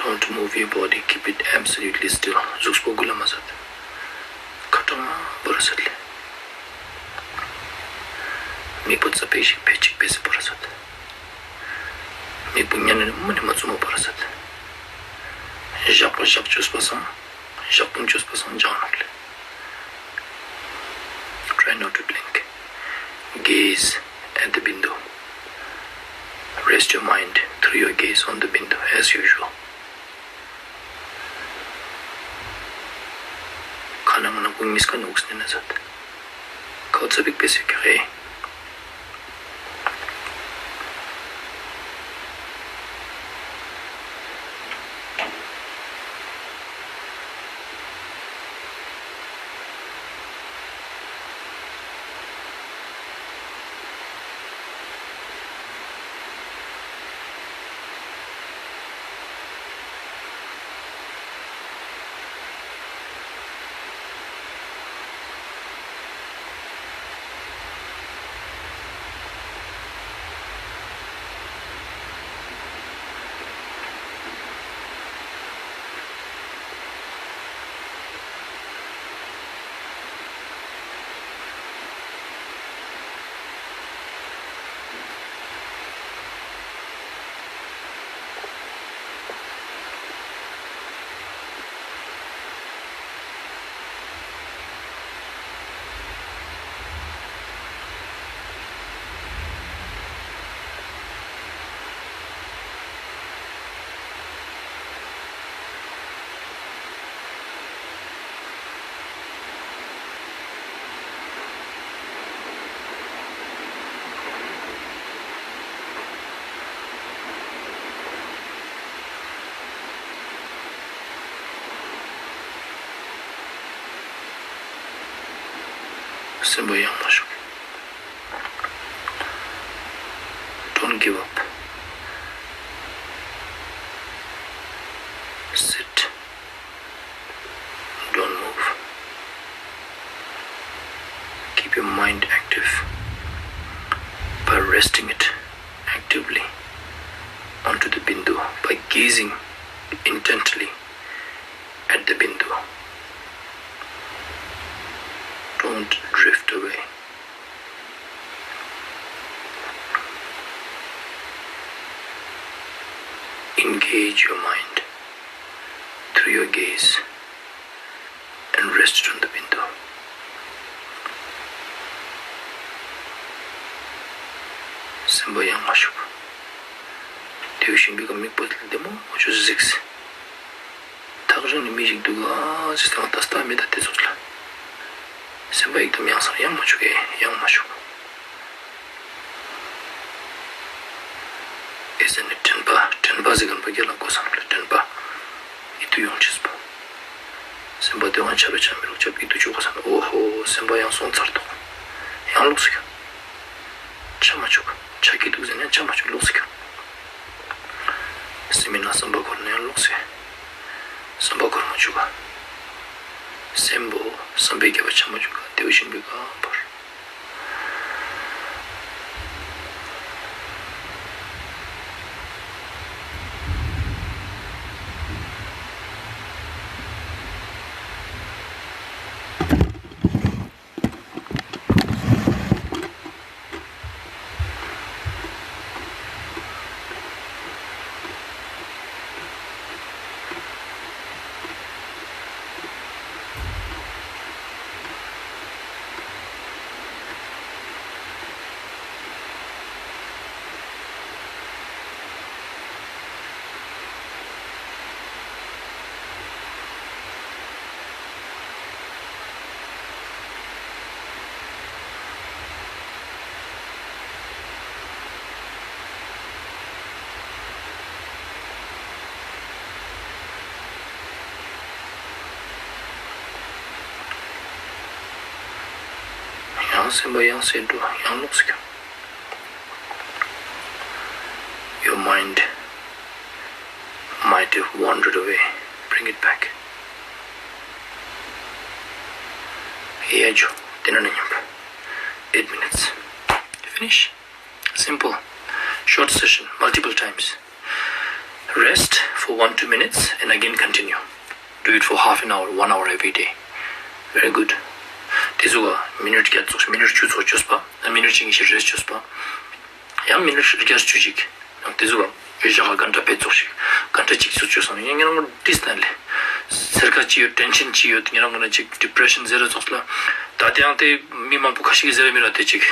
Don't move your body, keep it absolutely still. གཟུགས་པོ་འགུལ་ལ་མ་ཟད། ཁ་གྲང་མོ་ར་ཟད་ལེ། མིག་པོ་རྩ་བེ་ཞིག་ཕེ་ཅིག་ཕེ་སི་པོ་ར་ཟད། མིག་པོ་ཉན་ནས་མུ་ནས་མ་བཙུམ་པོ་ར་ཟད། ཞག་པ་ཞག་བཅུ་པ་སང་། ཞག་དུང་བཅུ་པ་སང་སྦྱང་རོགས་ལེ། Try not to blink. Gaze at the window. Rest your mind through your gaze on the window as usual. ཁ་ནང་ན་ཀུན་མིས་ཀ་ནུགས་ནི་ན་ཟད། ཁའོ་ཚ་པིག་པེ་སི་ཀ་ཧེ། སེམས་པ་ཡང་མ་ཞུགས། Don't give up. Sit. Don't move. Keep your mind active by resting it actively onto the bindu, by gazing intently at the bindu. Don't drift away. Engage your mind through your gaze and rest it on the window. སེམས་པ་ཡང་མ་ཞུགས། དེ་བཞིན་པའི་མིག་པོ་བདེ་མོ་ཅོག་གཟིགས། ཐག་རིང་ནས་མི་ཞིག་འདུག་ག་ཟེར་ཏེ་ད་ལྟ་མི་ད་དེ་ཚོ་ལ། སེམས་པ་ཡི་དམ་ཡང་སར་ཡང་མ་ཞུགས་གས་ཡང་མ་ཞུགས། ཨེ་ཟེར་ནས་དྲན་པ་དྲན་པ་ཟེར་གམ་པ་རྒྱ་ལ་གོ་སམ་ལ་དྲན་པ་ཡིད་དུ་ཡོང་ཆེས་པོ། སེམས་པ་དེ་བ་ཆ་རུ་ཆ་མི་རུ་ཆ་ཡིད་དུ་བཅུག་ག་སམ། ཨོ་ཧོ་སེམས་པ་ཡང་སོང་ཚར་ཐོག་ཡང་ལོག་སི་ཀ་ཆ་མ་བཅུག་ཆ་ཀི་འདུག་ཟེར་ནས་ཆ་མ་བཅུག་ལོག་སི་ཀ་སེམས་མི་ན་བསམ་པ་འཁོར་ནས་ཡང་ལོག་སི་ཀ་བསམ་པ་འཁོར་མ་བཅུག་ག་སེམས་པོ་བསམ་པའི་རྒྱབ་པ་ཆ་མ་བཅུག་ག་དེ་བ་བཞིན་པའི་ག་བར། ཡང་སེམས་པ་ཡང་སེམས་འགྲོ་ཡང་ལོག་སི་ཀ Your mind might have wandered away. Bring it back. ཡ་ཇོ། དེ་ན་ནི་མཉམ་པ། Eight minutes. Finish. Simple. Short session, multiple times. Rest for One, two minutes and again continue. Do it for half an hour, one hour every day. Very good. དེ་ཚོ་མི་ནིཊ་བརྒྱད་ཙོགས་མི་ནིཊ་བཅུ་ཙོགས་བཅོས་པ། མི་ནིཊ་གཅིག་གཉིས་ཤིག་རེ་སི་ཊི་བཅོས་པ། ཡང་མི་ནིཊ་བརྒྱད་ཅུ་ཅིག་དེ་ཚོ་ཡོད་ཤག་ག་གན་ཊ་ཕེད་ཙོགས་ཤིག་གན་ཊ་གཅིག་ཙོགས་བཅོས་སོང་ན་ཡང་ཉེ་རང་ངོ་ཏིས་ན་ལེ། སེར་ཁ་ཅི་ཡོད། ཊེན་ཤན་ཅི་ཡོད། ཉེ་རང་ངོ་ན་ཅིག་ཌི་པི་རེ་ཤན་ཟེར་ར་ཙོགས་ལ། ད་དེ་ཡང་དེ་མི་མང་པོ་ཁ་ཤས་ཀྱིས་ཟེར་ར་མི་ར་དེ་ཅིག་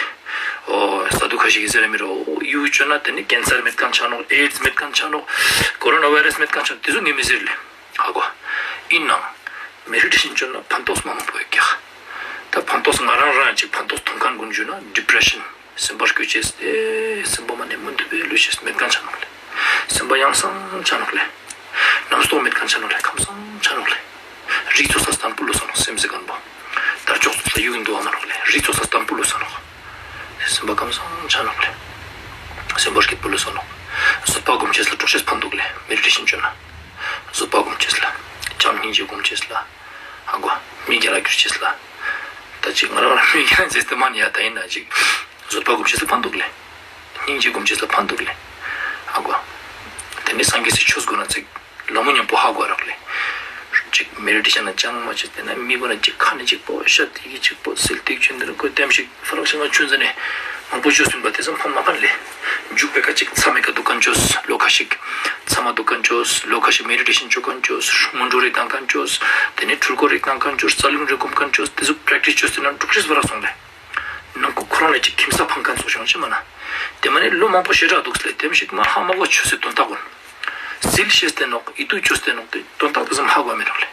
ཨོ་ས་དུ་ཁ་ཤས་ཀྱིས་ཟེར་ར་མི་ར། ཨོ་ཡུ་བཅོས་ན་དེ་ནི་ཀེན་སར་མེད་མཁན་ཆགས་ནོག་ཨེ་ཌི་སི་མེད་མཁན་ཆགས་ནོག་ཀོ་རོ་ན་བྷ་ཡི་ར་སི་མེད་མཁན་ཆགས་ནོག་དེ་ཚོ་ངས་མི་ཟེར་ལེ། ཧ་གོ། ཡིན་ནའང་མེ་ཌི་ཊེ་ཤན་བཅོས་ན་ཕན་ཐོགས་མང་མང་པོ་ཡོད་ཀྱག་ད་ཕན་ཐོགས་ང་རང་རང་ཅིག་ཕན་ཐོགས་ཐོང་མཁན་ཀུན་བརྗོད་ན་ཌི་པི་རེ་ཤན། སེམས་པ་སྐྱོ་ཅེས་ཏེ་སེམས་པ་མ་ནས་མུ་མཐུད་པའི་ལུས་ཤེས་མེད་མཁན་ཆགས་ནོག་ལེ། སེམས་པ་ཡང་སང་ཆགས་ནོག་ལེ། རྣམ་རྟོག་མེད་མཁན་ཆགས་ནོག་ལེ། ཁམས་སང་ཆགས་ནོག་ལེ། རིག་ཚོགས་ས་བརྟན་པོ་ལུས་སོང་ནོག་སེམས་སི་ཀན་པོ། དར་ལྕོག་ཚོགས་ས་ཡུག་འདུ་བ་མ་ནོག་ལེ། རིག་ཚོགས་ས་བརྟན་པོ་ལུས་སོང་ནོག་སེམས་པ་ཁམས་སང་ཆགས་ནོག་ལེ། སེམས་པ་སྐྱིད་པོ་ལུས་སོང་ནོག་བཟོད་པ་སྒོམ་ཅེས་ལ་དཀྲུག་ཤེས་ཕན་འདུག་ལེ། མེ་ཌི་ཊེ་ཤན་བཅོས་ན། བཟོད་པ་སྒོམ་ཅེས་ལ། བྱམས་སྙིང་རྗེ་སྒོམ་ཅེས་ལ། ཧ་གོ། མི་དགེ་ལ་གྱུར་ཅེས་ལ། ད་ཅིག་ང་རང་ལ་མི་དགེ་ལ་མཛད་དེ་མ་ནི་ཡ་ད་ཡིན་ན་ཅིག་བཟོད་པ་སྒོམ་ཅེས་ལ་ཕན་འདུག་ལེ། སྙིང་རྗེ་སྒོམ་ཅེས་ལ་ཕན་འདུག་ལེ། ཧ་གོ། དེ་ནི་སངས་རྒྱས་སི་ཆོས་སྒོ་ན་ཅིག་ལ་མོ་མཉམ་པོ་ཧ་གོ་རག་ལེ། ཅིག་མེ་ཌི་ཊེ་ཤན་ན་ཅང་མ་བྱེད་དེ་ན་མི་གོ་ན་ཅིག་ཁ་ནི་ཅིག་པོ་ཤ་དེ་གི་ཅིག་པོ་སིལ་ཏིག་ཅུན་དེ་ན་ཀོ་ལྟེམ་ཞིག་ཧྥ་རག་ཤ་ང་ཆུན་ཟ་ནས་མང་པོ་བཅོས་ཟིན་པ་དེ་ཙམ་ཕན་མ་ཕན་ལེ། མཇུག་པའི་ཁ་ཅིག་ཚ་མེད་ཀ་འདུག་མཁན་བཅོས་ལོ་ཁ་ཞིག་ཚ་མ་འདུག་མཁན་བཅོས་ལོ་ཁ་ཞིག་མེ་ཌི་ཊེ་ཤན་བཅོ་མཁན་བཅོས་སྔོན་འགྲོ་རིག་བཏང་མཁན་བཅོས་དེ་ནས་འཁྲུལ་འཁོར་རིག་བཏང་མཁན་བཅོས་རྩ་རླུང་རིག་སྒོམ་མཁན་བཅོས་དེ་ཚོ་པྲེག་ཊིས་བཅོས་ཟིན་ན་འགྲོ་ཤེས་པ་རག་སོང་ལེ། ནང་ཁུ་ཁོ་རང་ལ་ཅིག་ཁེམ་ས་ཕང་མཁན་ཚོགས་བྱུང་ཅི་མ་ན། དེ་མ་ནི་ལོ་མང་པོ་ཞེ་དྲག་འདུག་ལེ་ལྟེམ་ཞིག་མ་ཧ་མ་གོ་ཆོས་སི་དོན་དག་གོ། སིལ་ཤེས་ཏེ་ནོག་ཨི་ཏུ་ཅོས་ཏེ་ནོག་དེ་དོན་དག་དེ་ཙམ་ཧ་གོ་མི་རག་ལེ།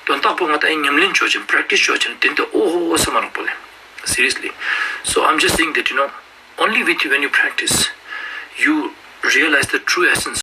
དོན་དག་པོ་ང་ད་ཨི་ཉམས་ལེན་ཅོ་ཅིན་པྲེག་ཊིས་ཅོ་ཅིན་དེ་འདི་ཨོ་ཧོ་ཧོ་ས་མ་རག་པོ་ལེ། Seriously. So I'm just saying that, you know, only with you, when you practice, you realize the true essence